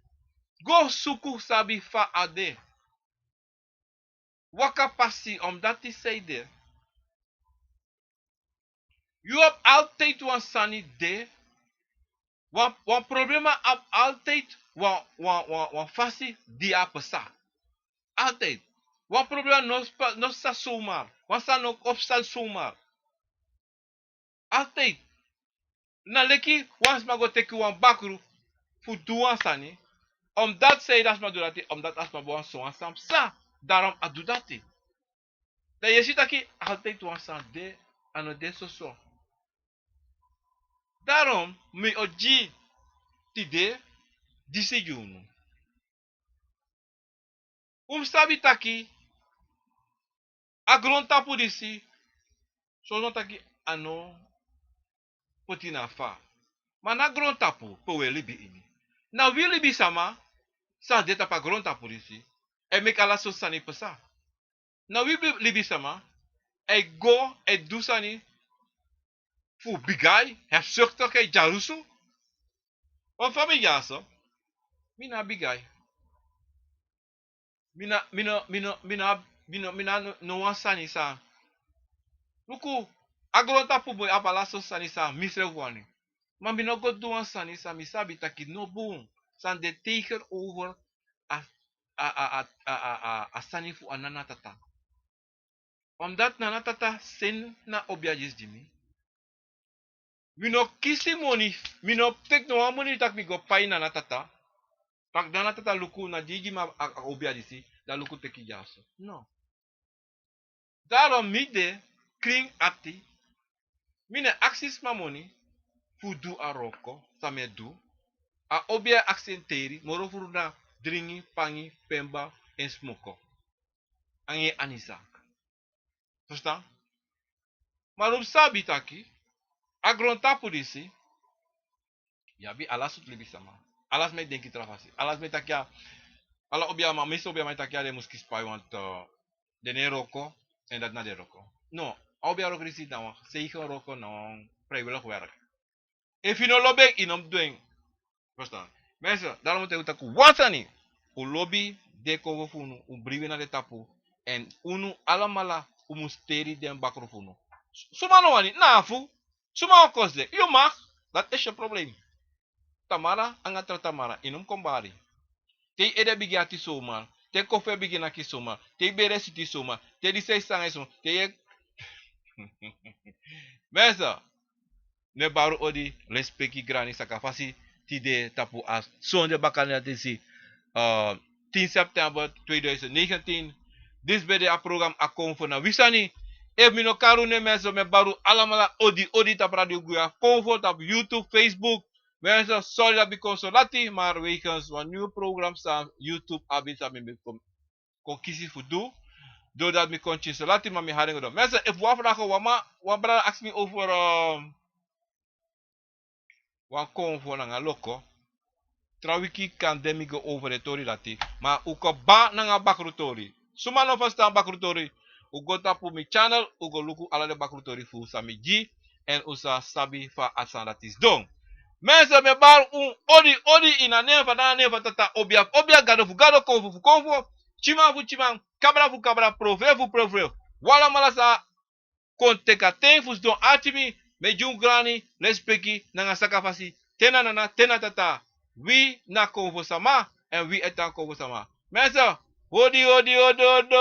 Go suku sabi fa a de. Waka pasi, omdati san ede. Yu abi altijd wan sani de. Wan, wan problema abi altijd wan, wan, wan, wan fasi di a psa. Altijd. Wan problema no spa, no psa zomaar. Wan sani no psa zomaar. Altijd. Na leki wan sma go teki wan bakru fu du wan sani, omdati san ede a sma du dati, omdati a sma bo wan so wan sani psa, daarom a du dati. Dan yu e si taki altijd wan sani de, a no de soso. Daarom mi o gi tide disi gi unu. Un mus sabi taki a grontapu disi, soso taki a no poti na fa. Ma na grontapu pe un e libi ini. Na wi libisama san de tapu a grontapu disi e meki ala sortu sani pasa. Na wi bi-, libisama e go e du sani fu bigai, hefsoktikheid, dyarusu. Wan fa mi dyaso, mi na bigai. Mi na, mi no, mi no, mi na, mi no, mi na no, no wan sani san. Luku, a grontapu bun abi ala sortu sani san misrefi wani. Ma mi no go du wan sani san mi sabi taki no bun, san de tegenover a, a, a sani fu a nana tata. Omdati nana tata seni na obia disi gi mi. Mi no kisi moni, mi no teki no wan moni taki mi go pai nana tata. Taki nana tata luku na di i gi mi a, a, a obia disi, dan luku teki dyaso. No. Daarom mi de krin ati. Mi no e aksi sma moni fu du a wroko san mi e du. A obia e aksi en teri, moro furu na dringi, pangi, pemba, èn smoko. Anga en anisa. Verstaan? Ma un mus sabi taki a grontapu disi, yu abi ala sortu libisama. Ala sma e denki tra fasi. Ala sma e taki a, ala obiaman, meeste obiaman e taki a den mus kisi pai, want, eh, den no e wroko, èn dati na den wroko. No, a obia wroko disi na wan seigen wroko, na wan vrijwillig werk. Efu yu no lobi en, yu no mus du en. Verstaan? Mensen, daarom mi e taki wan sani. Un lobi den konfo fu unu, un bribi na den tapu. Èn unu alamala, un mus teri den bakru fu unu. Suma no wani, na fu. Suma o kosi den. Yu mag, dati no e probleem. Tamara, anga tra tamara, yu no mus kon bari. Te yu ede bigin ati somar, te kofu e bigin naki somar, te yu bere switi somar, te disi e sanga somar, te yu e Mensen, mi e bari odi, lespeki, grani, sakafasi, tide tapu a sonde bakadina disi, eh, tin september tweeduizend negentien. Disi ben de a program A Konfo na Wi Sani. Efu mi no kari un nen, mensen, mi e bari un alamala odi, odi tapu Radio Guya Konfo, tapu YouTube, Facebook. Mensen, sorry dati mi kon so lati, maar wegens wan nieuw program san YouTube abi san mi ben kon, kon kisi fu du. Doordat mi kon tyin so lati, ma mi hari en go doro. Mensen, efu wan vraag, wan ma, wan brada aksi mi over, ehm, wan konfo nanga loko. Tra wiki kan de mi go over den tori dati. Ma un kon baka nanga bakrutori. Suma no ferstan bakrutori, un go tapu mi channel, un go luku ala den bakrutori fu san mi gi. Èn un sa sabi fa a sani dati sidon. Mensen, mi e bari un odi, odi ini a nen fu Dati na nen fu Tata, obia fu obia, gado fu gado, konfo fu konfo, tyiman fu tyiman, kabra fu kabra, profeti fu profeti. Un alamala sa kon teki a ten fu sidon arki mi, mi e gi un grani lespeki nanga saka fasi. Te na Nana, te na Tata. Wi na konfo sama, èn wi e tan konfo sama. Mensen, odi, odi, odi, odi.